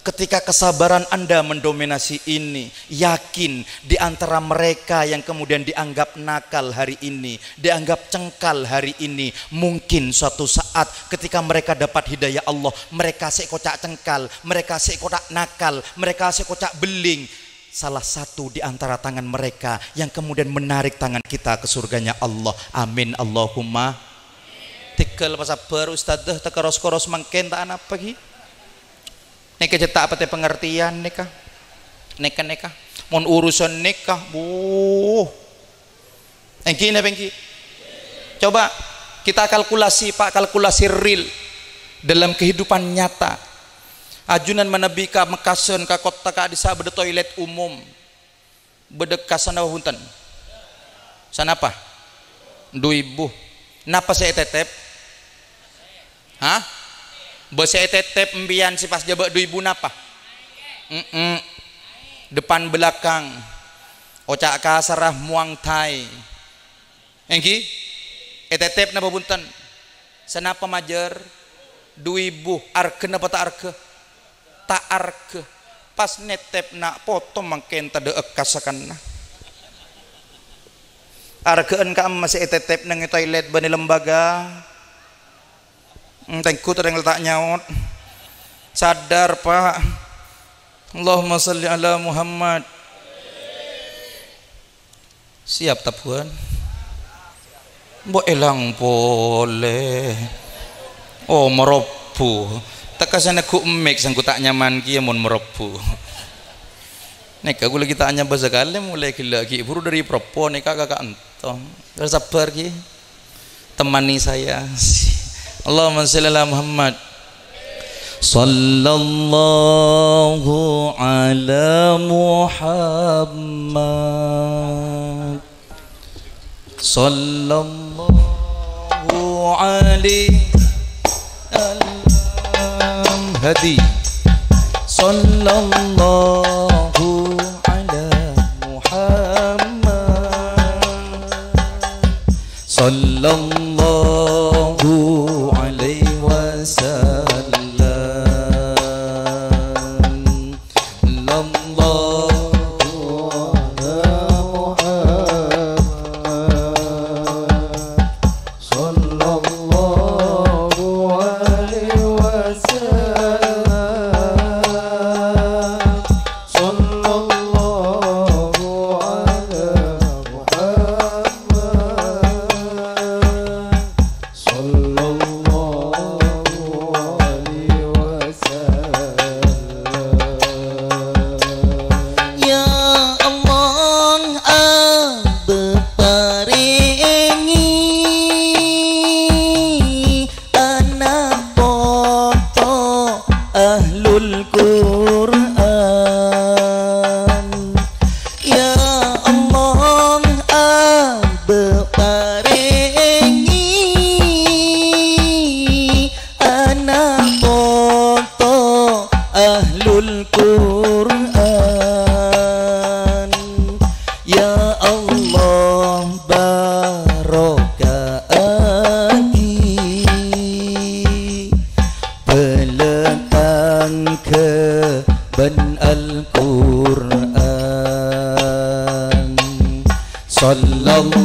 ketika kesabaran Anda mendominasi ini, yakin di antara mereka yang kemudian dianggap nakal hari ini, dianggap cengkal hari ini, mungkin suatu saat ketika mereka dapat hidayah Allah, mereka sè koca' cengkal, mereka sè koca' nakal, mereka sè koca' belling. Salah satu di antara tangan mereka yang kemudian menarik tangan kita ke surganya Allah. Amin, Allahumma. Tegal pasabbhâr, ustadzah, ta' koros-koros mangkèn ta' anapa ghi. Nèka jhâ' ta' patè pangartèyan nèka. Nèka, nèka. Mon urusan nikah, buh. Ènggi napa ènggi? Coba kita kalkulasi, Pak, kalkulasi real dalam kehidupan nyata. Ajunan manabi ka Mekkasen, ka kottha ka'dissa' bâdâ toilet umum. Bâdâ kas sanapa bhunten? Sanapa? Du èbu. Napa sè ètètèp? Hah? Bâ sè ètètèp empèyan sè pas jhâbâ' du èbu napa? Mm-mm. Depan belakang. Oca' kasarra muang thai. Ènggi? Ètètèp napa bhunten? Sanapa majâr? Du èbu. Arghâ napa ta' arghâ? Ta' arghâ. Pas nètèp na' poto mangkèn tadâ' èkas sakanna. Arghâ'ân ka'emma sè ètètèp neng è toilet bânnè lembaga. Hmm, tèngghu terrèng la ta' nyaot. Sadar, Pak. Allahumma shalli ala Muhammad. Siap, tabuwân? Mbok èlang polè. Oh, marobbhu. Tekka sè neggu' mik sèngko' ta' nyaman kèya mon marobbhu. Nèka ghulâ ghi' ta' nyabâ sakalè, molaè ghellâ' ghi' buru dâri proppo nèka ka ka'ènto. Sabbhâr ghi. Temani saya. Allahumma shalli ala Muhammad. Sallallahu ala Muhammad. Sallallahu alaihi wasallam. Hadi. Sallallahu ala Muhammad. Sallallahu alaihi wasallam. Sallallahu ala Muhammad. Sallallahu alaihi wasallam. Sallallahu ala Muhammad. Sallallahu alaihi wasallam. Ya Allah, abâ' parèngè ana' poto ahlul Qur'an. Ya Allah, abâ' parèngè ana' poto ahlul Qur'an. Ya Allah, baroka'aghi bâlâ tangghâ bân Al-Qur'an. Sallallahu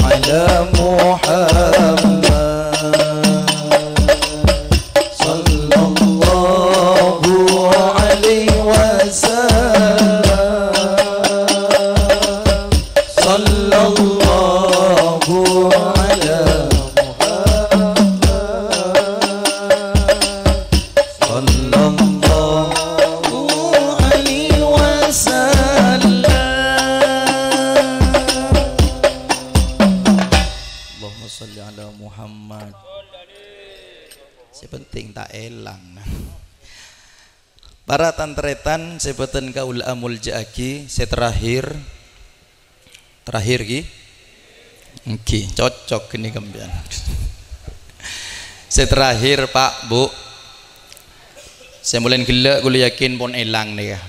ala Muhammad. Sallallahu alaihi wasallam. Sallallahu ala Muhammad. Sallallahu alaihi wasallam. Allahumma shalli ala Muhammad. Sè penting ta' èlang. Para tan-tarètan sè bhâdhân kaulâ amoljâ'aghi, sè terakhir, terakhir ghi? Ènggi, cocok ghi nèka sampèyan. Sè terakhir, Pak, Bu. Sè molaè ghellâ' ghulâ yakin pon èlang nèka.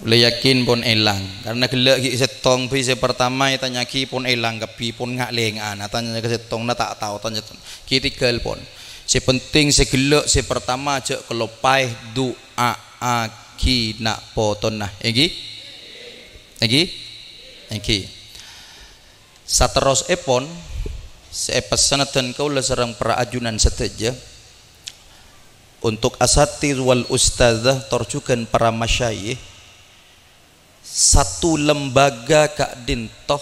Ghulâ yakin pon èlang. Karna ghellâ' ghi' sèttong bi' sè partama ètanya'aghi pon èlang kabbhi, pon nga'-lènga'an. Atanya ka sèttongnga ta' tao, tanya ghi' tèghâl pon. Sè penting sè ghellâ' sè partama jhâ' kaloppaè, du'a'aghi na' potona. Ènggi? Ènggi? Ènggi. Saterrossèpon, sè èpessèna dân kaulâ sareng para ajunan sadhâjâ, untuk asatiz wal ustadzah tor jhughân para masyayikh, satu lembaga ka'dinto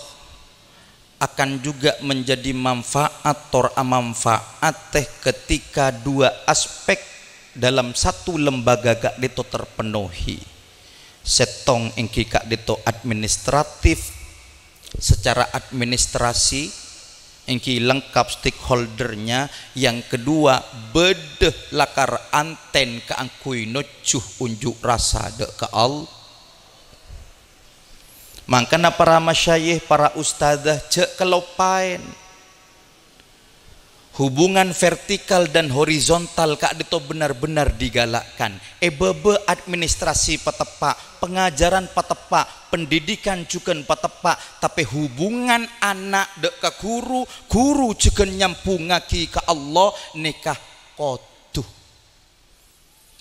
akan juga menjadi manfaat tor amanfaatè ketika dua aspek Dalam satu lembaga ka'dinto terpenuhi. Sèttong èngghi ka'dinto administratif, secara administrasi, èngghi lengkap stakeholder-nya. Yang kedua, bâdâ lakar anten kaangghuy nojjhu unjuk rasa dâ' ka Allah. Mangkana para masyayikh, para ustadzah, jhâ' kaloppaèn. Hubungan vertikal dan horizontal ka'dinto benar-benar digalakkan. È bâbâ administrasi pateppa', pangajaran pateppa', pendidikan jhughân pateppa', tapè hubungan ana' dâ' ka ghuru, ghuru jhughân nyambhungngaghi ka Allah, nèka kodhu.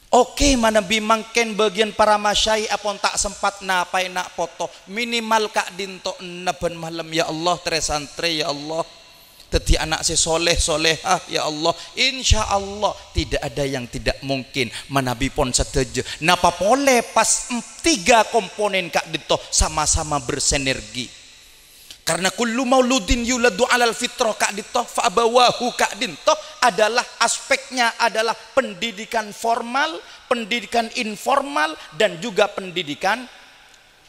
Oke, manabi mangkèn bâgiyân para masyayikh ampon ta' sempat napaè na' poto, minimal ka'dinto enna bân malem, ya Allah, trè-santrè, ya Allah. Dhâddhi ana' sè soleh, solehah, ya Allah. Insyaallah, tidak ada yang tidak mungkin. Manabi pon sadhâjâ. Napa polè pas em-, tiga komponen ka'dinto sama-sama bersinergi. Karena kullu mauludin yuladu 'alal fitrah ka'dinto, fa abawahu ka'dinto adalah aspeknya adalah pendidikan formal, pendidikan informal, dan juga pendidikan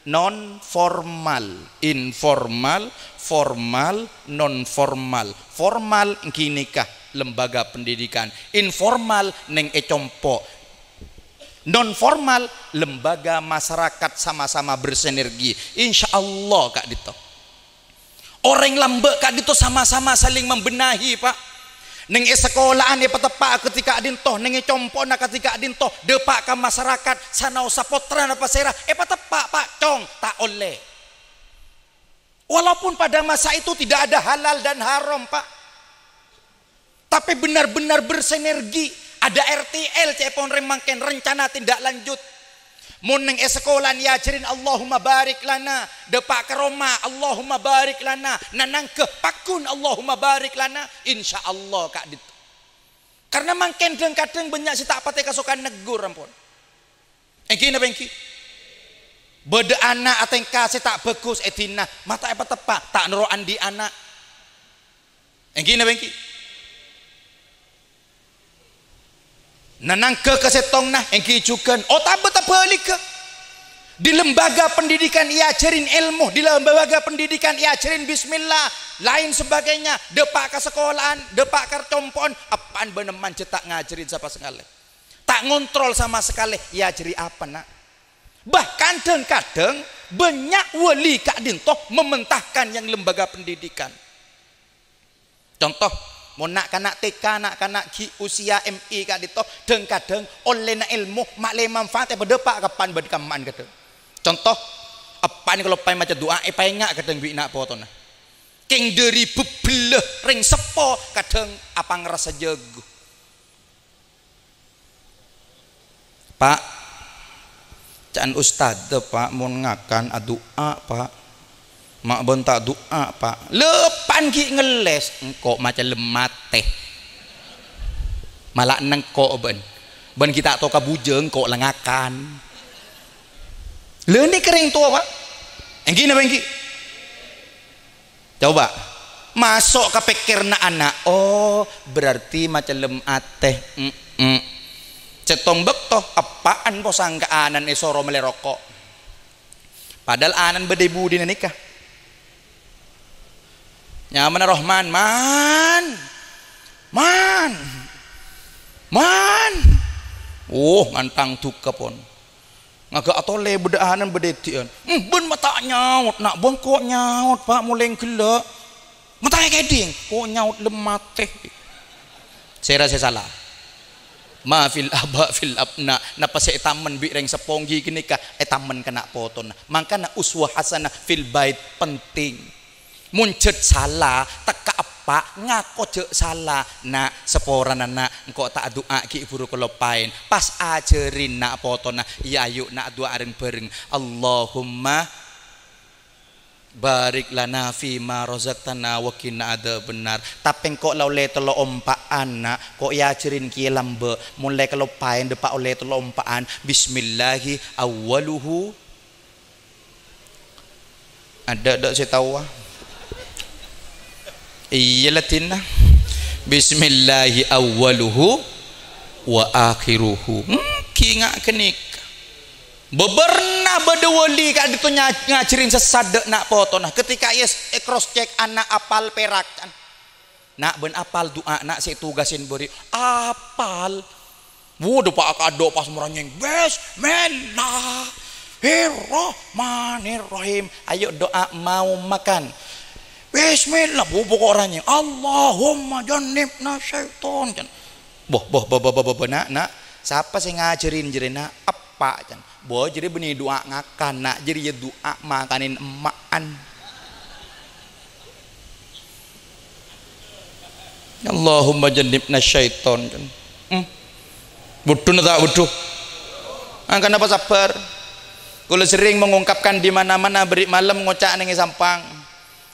non formal. Informal, formal, non formal. Formal ghânèka lembaga pendidikan, informal neng è compo', non formal lembaga masyarakat sama-sama bersinergi. Insyaallah ka'dinto. Orèng lambâ' ka'dinto sama-sama saling membenahi, Pak. Neng è sakola'an èpateppa' kadhi ka'dinto, neng è compo'na kadhi ka'dinto, dâpa' ka masyarakat, sanaossa pottrana pasèra, èpateppa', Pak, cong, ta' ollè. Walaupun pada masa itu tidak ada halal dan haram, Pak. Tapè benar-benar bersinergi. Ada R T L ca'èpon rèng mangkèn, rencana tindak lanjut. Mon neng è sakola'an èajhârin Allahumma barik lana, dâpa' ka roma Allahumma barik lana, nanangghâ pagghun Allahumma barik lana, insyaallah ka'dinto. Karena mangkèn dhâng-kadhâng bânnya' sè ta' patè kasokan neggur, ampon. Èngghi napa èngghi? Bâdâ ana' atèngka sè ta' bhâghus è dinna, ma' ta' èpateppa', ta' noro' andi' ana'. Èngghi napa èngghi? Nanangghâ ka sèttongnga, èngghi jhughân. Otabâ tabhâligghâ. Di lembaga pendidikan èajhârin èlmo, di lembaga pendidikan èajhârin bismillah, lain sebagainya. Dâpa' ka sakola'an, dâpa' ka compo'an, eppa'en bâ'na manjhâ ta' ngajhârin sapa sakalè. Ta' ngontrol sama sakalè, èajhâri apa, na'? Bahkan dhâng-kadhâng bânnya' wali ka'dinto mementahkan yang lembaga pendidikan. Conto, mon na'-kana' T K, na'-kana' ghi' usia M I ka'dinto, dhâng-kadhâng ollèna èlmo ma' lè manfaat èpadâpa' ka eppa'en bân kamma'an kadhâng. Conto, eppa'en kaloppaè maca du'a, èpaènga' kadhâng bi' na' potona. Kèng dhâri bhâbhellâ rèng seppo kadhâng apangrasa jhâghu. Pak, ca'na ustadz, Pak, mon ngakan adu'a, Pak. Ma' bân ta' du'a, Pak. Lè eppa'en ghi' ngellès, engko' macellem matè. Mala nengko' bân. Bân ghi' ta' to kabujâ, engko' la ngakan. Lè nèka rèng towa, Pak. Èngghi napa èngghi? Coba, maso' ka pèkkèranna ana', "Oh, berarti macellem atè." Mm-mm. Sèttong bâkto, eppa'en posang ka ana'na èsoro mellè roko'. Padahal ana'na bâdâ è budina nèka. Nyamana Rohman, "Man! Man! Man!" Oh, ngantang duka pon. Ngaga' atolè bâdâ ana'na bâdâ è di'ân. "Em, bân ma' ta' nyaot, na', bân ko' nyaot, Pak, molèng ghellâ'." "Ma' ta' èkèdhing, ko' nyaot lem matè." Sèra sè sala? Ma fil aba fil abna. Napa sè ètamen bi' rèng seppo èngghi ghânèka ètamen ka na' potona. Mangkana uswah hasanah fil bait penting. Mon jhât sala, tekka eppa', ngako jhâ' sala. "Na', saporana, Na', engko' ta' adu'a ghi' buru kaloppaèn." Pas ajhârin na' potona, "Iyâ, ayu', Na', adu'a rèng-bhâreng. Allahumma barik lana fima razaqtana wa qina adzabannar." Tapè engko' la ollè tello' ompa'an, Na', ko' èajhârin kèya lambâ'. Mon la kaloppaèn dâpa' ollè tello' ompa'an, bismillahi awwaluhu. Adâ', adâ' sè taowa? Iyâ, la dinna. Bismillahi awwaluhu. Wa akhiruhu. Èngghi nga' ghânèka. Bâbârna bâdâ wali ka'dinto nya-, ngajhârin sè saddhâ na' potona. Ketika yes, è-cross check ana' apal perak, can. Na' bân apal du'â na' sè ètogasè bâri'. Apal. Wuh, dâpa' kado pas maranyèng. Bismillahirrahmanirrahim. Ayo doa mau makan. Bismillah, bu pokok ranyèng. Allahumma jannibna syaiton. Can. Boh, boh, boh, boh, boh, boh, boh, na', na'. Sapa sè ngajhârin jârèya, na'? Eppa', can. Boh, jârèya bânnè du'â ngakan, na'. Jârèya du'â makanè emma'an. Allahumma jannibna syaiton, can. Hmm. Buddhuna ta' buddhu? Angkana apa sabbhâr? Kaulâ serrèng mengungkapkan di mana-mana, bâri' malem ngoca' neng è Sampang.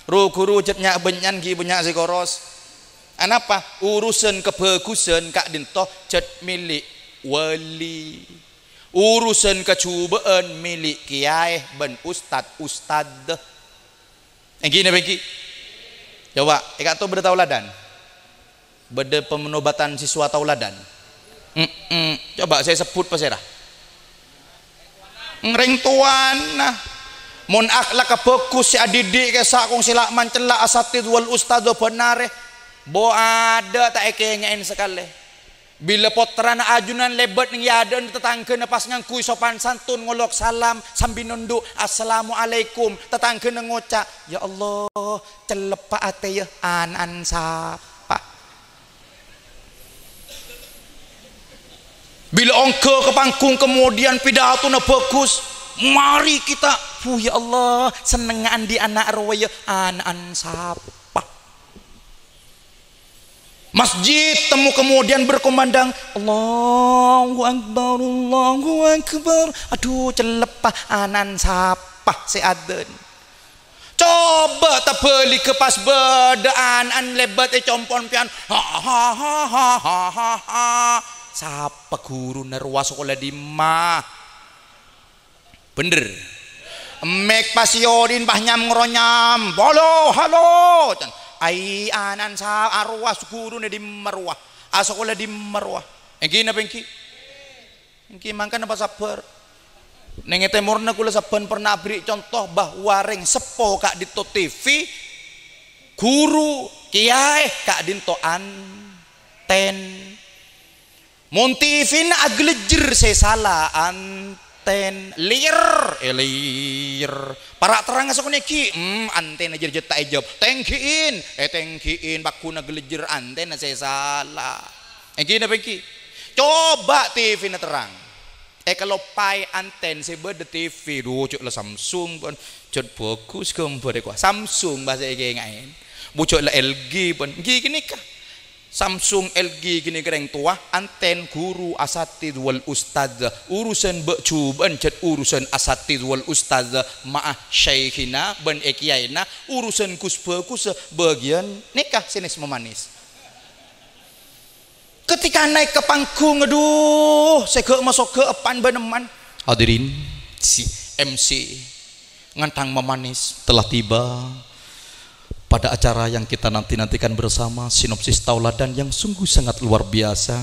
Ru-ghuru jhât nya'-bânnya'an ghi' bânnya' sè koros. Anapa? Urusan kabhâghusân ka'dinto jhât mèlè' wali. Urusan kajhubâ'ân mèlè' kèyaè bân ustad-ustad. Èngghi napa èngghi? Coba, è ka'to bâdâ taoladan? Bâdâ pemanobatan siswa taoladan? Mm-mm. Coba, sè èsebbhut pasèra? Rèng towana. Mon akhlakka bhâghus, sè adidik kèsa' kong sè la' mancella' asatidz wal ustadz bân arè, bo adâ' ta' èkèngè'è sakalè. Bilâ pottrana ajunan lèbât neng è adâ'na, tatangghâna pas ngangghuy sopan santun, ngolok salam sambi nondhu', "Assalamualaikum." Tatangghâna ngoca', "Ya Allah, celleppa'na atèya, ana'na sapa?" Bilâ ongghâ ka panggung, kemudian pidatona bhâghus, "Mari kita." "Bu, ya Allah, sennengnga andi' ana' rowa, ya, ana'na sapa?" Masjid temmo kemudian berkumandang, "Allahu Akbar, Allahu Akbar." "Adhu, celleppa, ana'na sapa sè adzan?" Coba tabhâligghâ pas bâdâ ana'na lèbât è compo'na pèyan. "Ha, ha, ha." Sapa ghuruna rowa, sakola dimma? Bhender. Emmèk pas èodhi'in pas nyam-ngronyam. "Halo, halo." Can. "Ai, ana'na sa-, arowa ghuruna dimma rowa? Asakola dimma rowa?" Èngghi napa èngghi? Èngghi mangkana pasabbhâr. Neng è tèmorra kaulâ sabbhân pernah aberri' conto bahwa rèng seppo ka'dinto T V, ghuru, kèyaè ka'dinto antèn. Mon T V-na aglejjer sè sala, antèn lèyèr, èlèyèr. Para' terrangnga sakonè' ghi', hmm, antènna jârèya jhât ta' èjâwâb. Tèngghi'in, ètèngghi'in, pagghun aglejjer antènna sè sala. Èngghi napa èngghi? Coba T V-na terrang. Èkaloppaè antèn sè bâdâ T V, dhu, jhâ' la Samsung, pon. Jhât bhâghus ghâmbhârrâ, kowa. Samsung, bâ sè èkènga'è. Bu, jhâ' la L G, pon. Èngghi ghânèka. Samsung, L G ghânèka rèng towa, antèn ghuru, asatidz wal ustadz. Urusan bâ'-jhubâ'ân jhât urusan asatidz wal ustadz, ma'a syaikhina bân è kèyaèna, urusan gus-bhâghussa bâgiyân nèka sè nès-mamanès. Ketika naik ka panggung, adhu, sè ghâ' masoghâ eppan bân emman. Hadirin, si M C ngantang mamanès telah tiba pada acara yang kita nanti-nantikan bersama, sinopsis tauladan yang sungguh sangat luar biasa.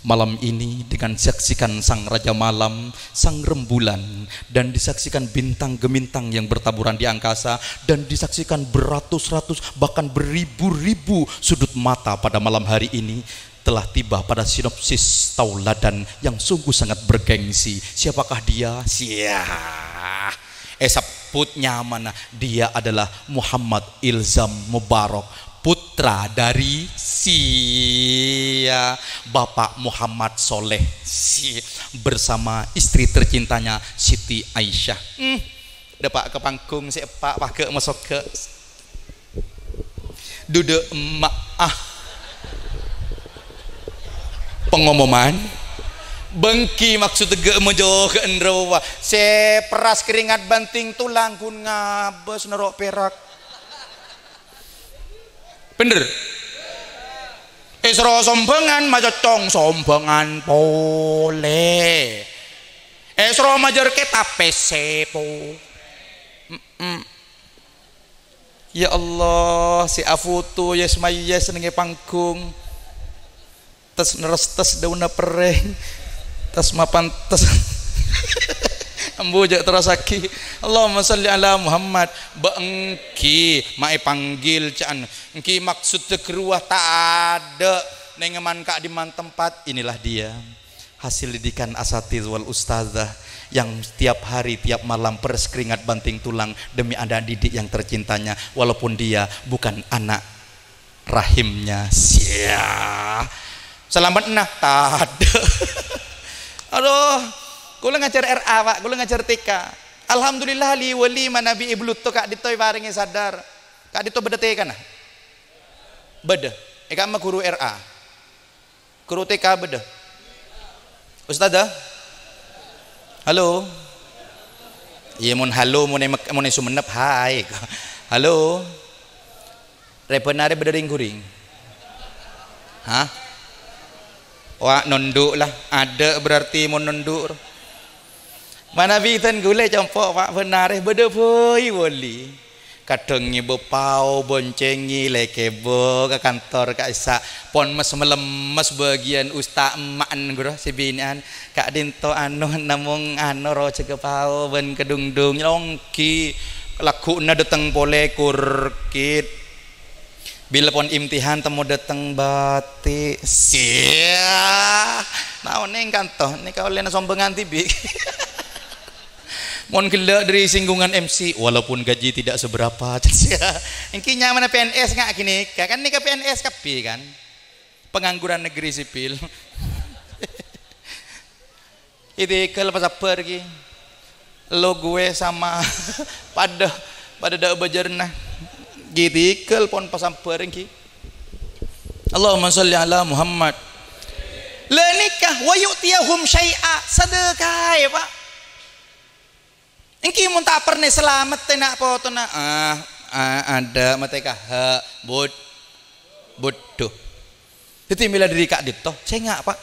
Malam ini dengan disaksikan sang raja malam, sang rembulan, dan disaksikan bintang gemintang yang bertaburan di angkasa, dan disaksikan beratus-ratus, bahkan beribu-ribu sudut mata pada malam hari ini, telah tiba pada sinopsis tauladan yang sungguh sangat bergengsi. Siapakah dia? Sia. Èsebbhut nyamana, dia adalah Muhammad Ilzam Mubarok, putra dari sia, Bapak Muhammad Soleh, si-, bersama istri tercintanya Siti Aisyah. Hmm, dâpa' ka panggung sè eppa', paghâ' masoghâ. Duduk emak, ah. Pengumuman. Bengki maksud ghâ' majoghâ'ân rowa. Sè peras keringat banting tulang ghun ngabâs noro' perak. Bhender? Èsoro sombhângan, macocong sombhângan polè. Èsoro majâr kètab pèssè po. Mm-mm. Ya Allah, sè afoto yes-mayes neng è panggung. Tes nerros tes daunna perrèng. Tes mapantes. Ambu jhâ' terrossaghi. Allahumma shalli ala Muhammad. Bâ' èngghi, ma' èpanggil ca'na. Èngghi maksodda ghâruwa ta' adâ' nèng man ka'dimman tempat. Inilah dia. Hasil didikan asatiz wal ustazah yang tiap hari, tiap malam peras keringat banting tulang demi anak didik yang tercintanya, walaupun dia bukan anak rahimnya. Sia. Salamet nah, tadâ'. Aduh, kaulâ ngajhâr R A, Pak, kaulâ ngajhâr T K. Alhamdulillah, li-, wali manabi Ibnu Lutto ka'dinto èparèngè sadar. Ka'dinto bâdâ T K-na? Bâdâ. È ka'emma ghuru R A. Ghuru T K bâdâ? Ustadzah? Halo? Iyâ, mon halo, mon è Mek-, mon è Sumenep, hai. Halo? Rèbân arè bâdâ rèng-ghurèng? Hah? Wah, nondhu' la. Adâ' berarti mon nondhu'. Manabi dân ghulâ compo', Pak, bân arè bâdâ bhâi wali. Kadhâng ngèbâ pao, boncèngè, lèkèbâ ka kantor ka'issa'. Pon mes-melemmes bâgiyân usta' emma'en, ghuru, sè binè'an. Ka'dinto anu, namong anu, ro jâgâ pao bân kadhungdhung, nyelonggi. Lagghu'na dâteng polè, kurkit. Bilâ pon imtihan, temmo dâteng bâti'. Sia. Naonèng kanto, nèka ollèna sombhângan dhibi'. Mon ghellâ' dâri singgungan M C, walaupun gaji tidak seberapa. Èngghi nyamana P N S nga' ghânèka, kan nèka P N S kabbhi, kan? Pengangguran negeri sipil. Ètèghâl pasabbhâr ghi. Lo gue sama padâ, padâ dâ' bâjârna. Ghi tèghâl pon pasabbhâr ghi. Allahumma shalli ala Muhammad. La nèka, wa yu'tiyahum syai'a, sadâkaè, Pak. Èngghi mon ta' pernah salamet na' potona, ah, ah, adâ' matè kaha, bud-, budhu. Dhâddhi mèla dâri ka'dinto, sènga', Pak.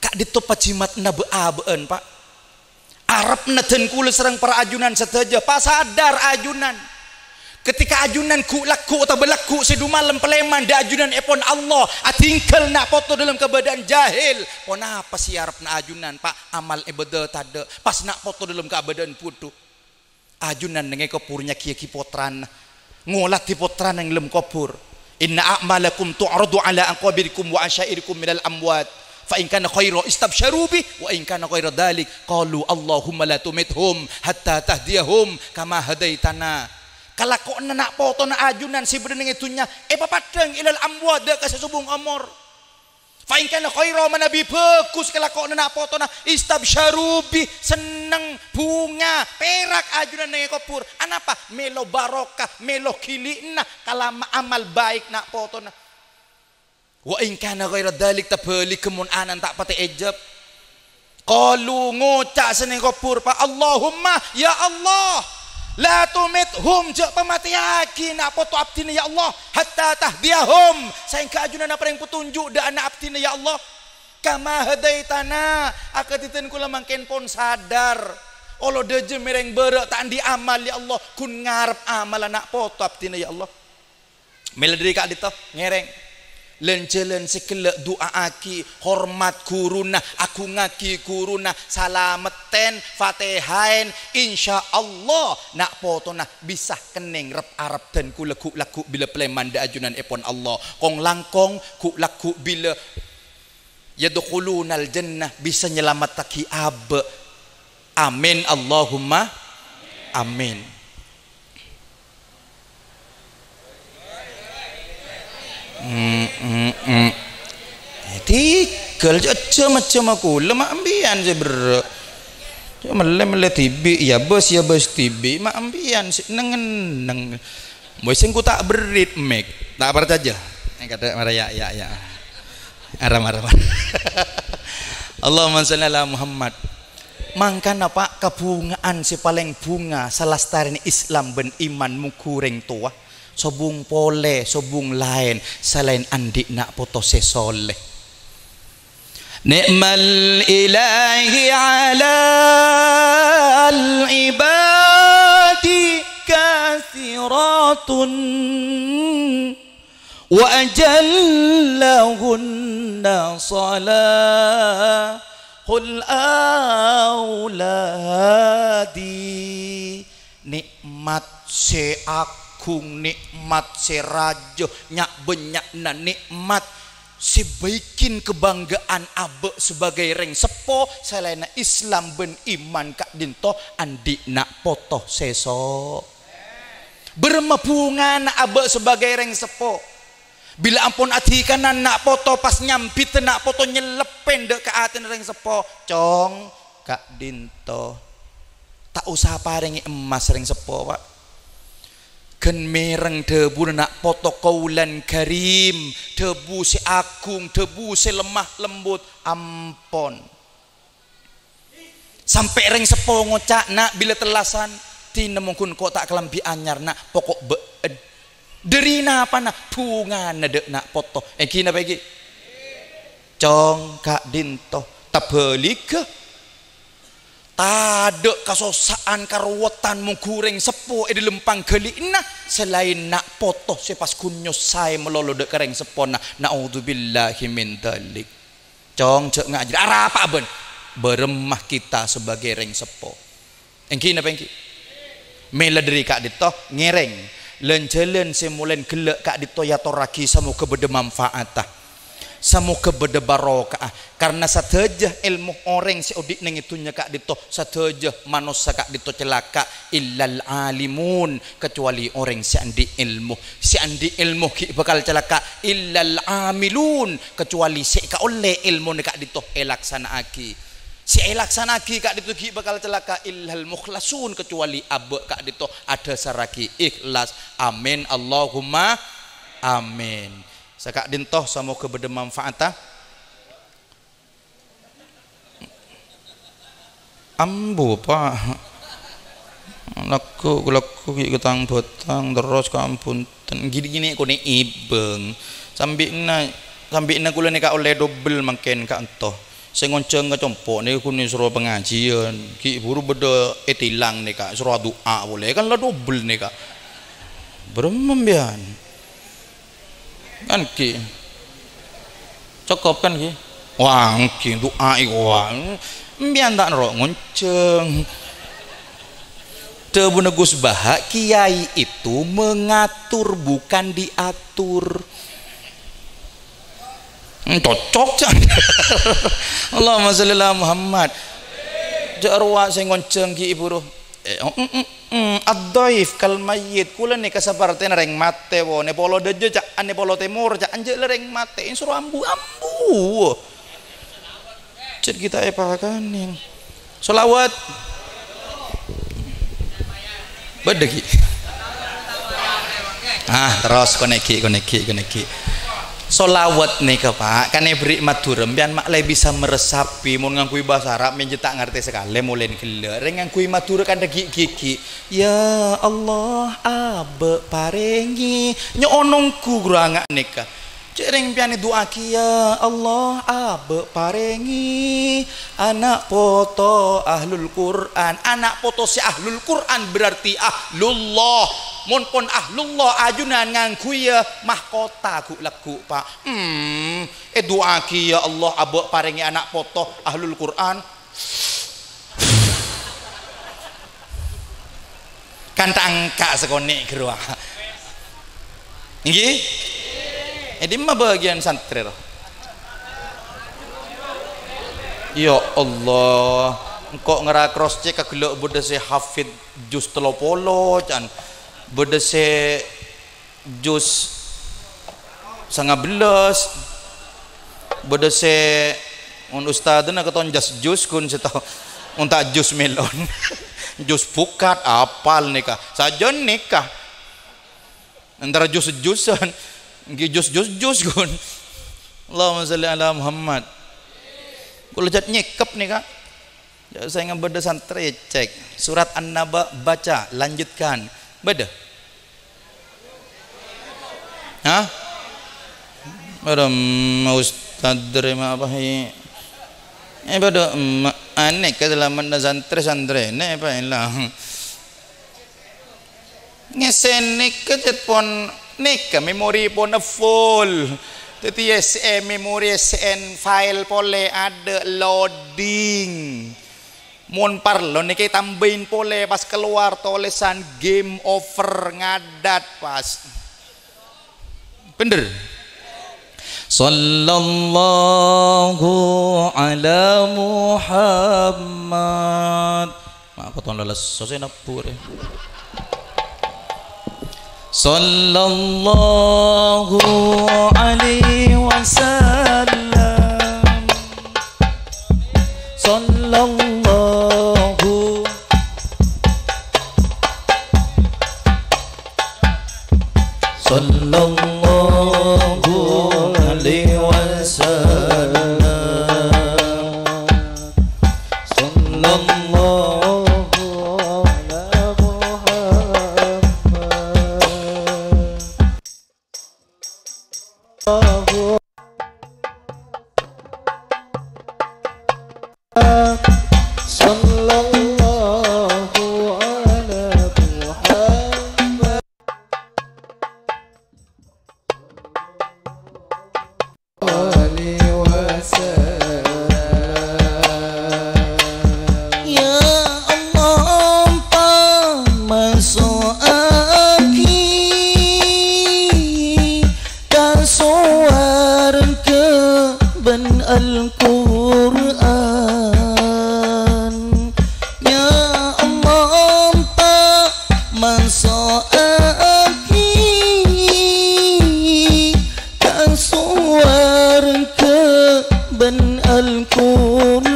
Ka'dinto pajimatna bâ'-abâ'ân, Pak. Arepna dân kulâ sareng para ajunan sadhâjâ, pasadar ajunan. Ketika ajunan ghu'-lagghu' otabâ lagghu' sè dumalem palèman dâ' ajunanèpon Allah, adhingghâl na' poto dâlem kabâdâ'ân jahil, ponapa sè arepna ajunan, Pak? Amal ibadah tadâ', pas na' poto dâlem kabâdâ'ân budhu. Ajunan neng è kobhur nyagiyâghi pottrana, ngolatè pottrana neng dâlem kobhur. "Inna a'malakum tu'radu ala aqabirikum wa asyairikum minal amwat. Fa in kana khaira istabsyaru bih, wa in kana ghaira dzalik, qalu Allahumma la tumithum hatta tahdiyahum kama hadaitana." Kalakowanna na' potona ajunan sè bâdâ neng è dhunnya èpapaddhâng ilal amwat, dâ' ka sè sobung omor. "Fa in kana khaira," manabi bhâghus kalakowanna na' potona, "istabsyaru bih," senneng, bhunga, pèrak ajunan neng è kobhur. Anapa? Mèlo barokah, mèlo ghili'na kalama amal baik na' potona. "Wa in kana ghaira dzalik," tabhâligghâ mon ana'na ta' patè èjâb. Qalu, ngoca' sè neng kobhur, Pak, "Allahumma, ya Allah, la tumithum, jhâ' pamatèyaghi na' poto abdhina, ya Allah, hatta tahdiyahum, saèngghâ ajunanna parèng petunjuk dâ' ana' abdhina, ya Allah. Kama hadaitana, akadhi dân kulâ mangkèn pon sadar. Olo dâjâ mèrèng bârâ' ta' andi' amal, ya Allah, ghun ngarep amalla na' poto abdhina, ya Allah." Mèla dâri ka'dinto, ngèrèng. Lan-jhâlân sè ghellâ' du'aaghi, hormat ghuruna, agungngaghi ghuruna, salamettèn, fatèhaèn, insyaallah na' potona bisa kennèng rep-arep dân kulâ ghu'-lagghu' bilâ palèman dâ' ajunanèpon Allah. Kong-langkong ghu'-lagghu' bilâ yadkhulunal jannah, bisa nyalamettaghi abâ'. Amin, Allahumma amin. Mm, mm, mm. Eh, tèghâl, jhâ', jhâ', jhâ' kaulâ, ma' empèyan sè berrâ'. Jhâ' mellè-mellè dhibi', ya bâs, ya bâs dhibi', ma' empèyan sè neng-enneng. Mbok sèngko' ta' berrit, Mek. Ta' parcajâ. Neng kadhâ' mara, ya, ya, ya. Aram, aram. Allahumma shalli ala Muhammad. Mangkana, Pak, kabhunga'an sè palèng bhunga salastarèna Islam bân iman mongghu rèng towa, sobung polè, sobung laèn, salaèn andi' na' poto sè soleh. Ni'mal ilahi alal ibadi katsiratun, Wa ajallahunna shalahul auladi. Nikmat sè agung, nikmat sè rajâ, nya'-bânnya'na nikmat sè bâikin kabânggâ'ân abâ' sabâgâi rèng seppo, salaènna Islam bân iman ka'dinto andi' na' poto sè so-, bârâmma bhungana abâ' sabâgâi rèng seppo? Bilâ ampon adhikanan na' poto, pas nyambhidhâ na' poto nyelleppèn dâ' ka atèna rèng seppo, "Cong, ka'dinto." Ta' osa parèngè emmas rèng seppo, Pa'. Ghân mèreng dhâbuna na' poto, qaulan karim, dhâbu sè agung, dhâbu sè lemah lembut, ampon. Sampè' rèng seppo ngoca', "Na', bilâ tellasan, dinah mon ghun ko' ta' kalambhi anyar, Na', poko' bâ'ân." Dâri napana? Bhungana dâ' na' poto. Èngghi napa èngghi? Cong, ka'dinto. Tabhâligghâ. Tadâ' kasossa'an, karowatan mongghu rèng seppo è dâlem pangghâli'na, salaèn na' poto sè pas ghun nyossaè malolo dâ' ka rèng seppona. Na'udzubillahi min dzalik. Cong, jhâ' ngajhâr. Arapa'a bân? Bârâmma kita sabâgâi rèng seppo. Èngghi napa èngghi? Mèla dâri ka'dinto ngèrèng. Lan-jhâlân sè molèn ghellâ' ka'dinto èyatorraghi, samoghâ bâdâ manfaatta. Samoghâ bâdâ barokah. Karna sadhâjâ èlmo orèng sè odi' neng è dhunnya ka'dinto, sadhâjâ manossa ka'dinto calaka', illal alimun, kecuali orèng sè andi' èlmo. Sè andi' èlmo ghi' bhâkal calaka', illal amilun, kecuali sè èkaollè èlmona ka'dinto èlaksana'aghi. Sè èlaksana'aghi ka'dinto ghi' bhâkal calaka', illal mukhlasun, kecuali abâ' ka'dinto adhâsarraghi ikhlas. Amin, Allahumma amin. Saka'dinto samoghâ bâdâ manfaatta. Ambu, Pa'. Lagghu', lagghu' ghi' ghâtang-bhâtang terros, kaampunten. Ghi'-, ghi' nè' konè' èbâng. Sambi'na, sambi'na kaulâ nèka ollè dobel mangkèn ka'anto. Sè ngonjhâng ka compo' nèka ghun èsoro pangajiân. Ghi' buru bâdâ ètilang nèka, èsoro adu'a polè. Kan la dobel nèka. Bârâmma sampèyan? Kan ghi. Cokop kan ghi? Wah, ghi, du'a iku, wah. Sampèyan ta' noro' ngonjhâng. Dhâbuna Gus Baha, "Kiai itu mengatur, bukan diatur." Hmm, cocok, Cak. Allahumma sholli ala Muhammad. Jhâ' rowa sè ngonjhâng ghi' buru. Eh, oh, mm, mm. Hmm, ad-dhaif kal mayyit, kaulâ nèka sapartèna rèng matè, wo. Nè polo dâjâ, Cak, nè polo tèmor, Cak, enjâ' la rèng matè, èsoro ambu-ambu. Cè' kita èpakanè. Sholawat. Bâdâ ghi'? Ah, terros konè' ghi', konè' ghi', konè' ghi'. Sholawat nèka, Pa', kan èberri' Madhurâ, sampèyan ma' la bisa meresapi, mon ngangghuy bhâsa Arab, mènjâ ta' ngartè sakalè, molèn ghellâ'. Rèng ngangghuy Madhurâ kan dâggi' ghi'-ghi'. Ya Allah, abâ' parèngè. Nyo'on ongghu ghuru nga' nèka. Cè' rèng sampèyan èdu'aaghi, "Ya Allah, abâ' parèngè ana' poto ahlul Qur'an." Ana' poto sè ahlul Qur'an berarti ahlullah. Mon pon ahlullah, ajunan ngangghuy, ya, mahkota ghu'-lagghu', Pa'. Hmm, èdu'aaghi, "Ya Allah, abâ' parèngè ana' poto ahlul Qur'an." Kan ta' engka' sakonè' ghâruwa. Èngghi? È dimma bâgiyân santrè, ro? Ya Allah, engko' ngara cross check ka ghellâ' bâdâ sè hafid juz tello polo, can. Bâdâ sè juz sanga bellâs. Bâdâ sè, mon ustadzna katon jas juz, ghun sè tao. Mon ta' juz melon. Juz bukat, apal nèka. Sajân nèka. Antara juz-juzzan. Èngghi juz-juz-juz, ghun. Allahumma sholli ala Muhammad. Kaulâ jhât nyèkep nèka. Ya, sèngghâ bâdâ santrè cèk. Surat An-Naba baca, lanjutkan. Bâdâ? Hah? Bâdâ, ma' ustad dâri ma' apa, he? Eh, bâdâ, ma' anè ka salameddhâ santrè-santrè, nè, apa, elah. Ngèssènè ka cèt pon Nèka memoripon full. Dhâddhi S M, memori S M file polè adâ' loading. Mon parlo nèka ètambâi polè pas kalowar tolèsan game over ngadat pas. Bhender. Sallallahu ala Muhammad. Ma' potong leles, sosè nebbu rè. Sallallahu alaihi wasallam. Sallallahu. Sallallahu alaihi wasallam. Sallallahu ala Muhammad. Sallallahu ala Muhammad. Alaihi wasallam. Ya Allah, pamaso'aghi ka sowarga bân Al-Qur'an. Ya Allah, pamaso'aghi ka sowarga bân Al-Qur'an.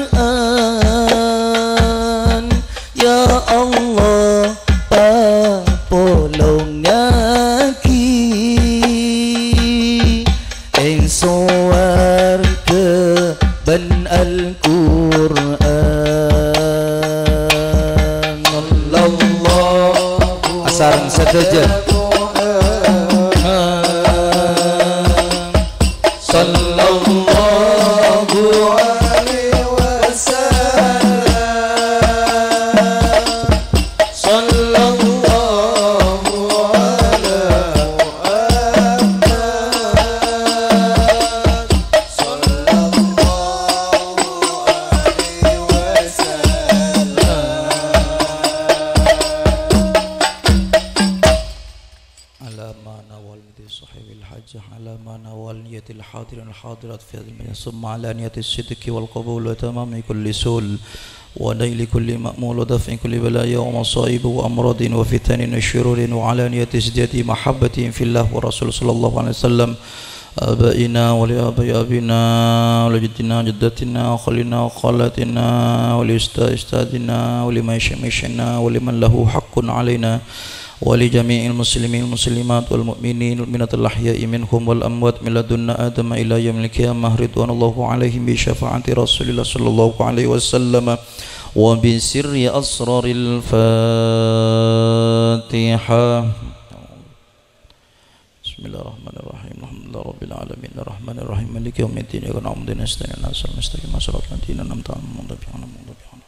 Ya Allah, papolongaghi eng sowarga bân Al-Qur'an. Sallallahu. Asareng sadhâjâ. Sallallahu alaihi wasallam. Sallallahu ala Muhammad. Sallallahu alaihi wasallam. Ala ma nawal niyati sahibul hajah, ala ma nawal niyatil hadirin wal hadirat fi hadzal majlis, summa ala niyati sidqi wal qabul wa tamami kulli sul, wa naili kulli ma'mul, wa daf'i kulli balaya wa masaib wa amradin wa fitanin wa syururin, wa ala niyati izdiyadi mahabbatin fillah wa rasul sallallahu alaihi wasallam, abaina wa li abai abina, wa li jaddina jaddatina, wa khalina wa khalatina, wa li ustad ustadina, wa li maisya maisyana, wa liman lahu haqqun alaina, wa li jami'il muslimin muslimat wal mu'minin mu'minat al ahya'i minhum wal amwat min ladunna adama ila yaumil qiyamah, ridwanallahu alaihim bi syafa'ati Rasulillah sallallahu alaihi wasallam wa bi sirri asraril Fatihah. Bismillahirrahmanirrahim. Alhamdulillahirabbil alamin. Arrahmanirrahim. Maliki yaumiddin. Iyyaka na'budu wa iyyaka nasta'in. Ihdinas siratal mustaqim. Shiratal ladzina an'amta 'alaihim ghairil maghdubi 'alaihim waladdallin.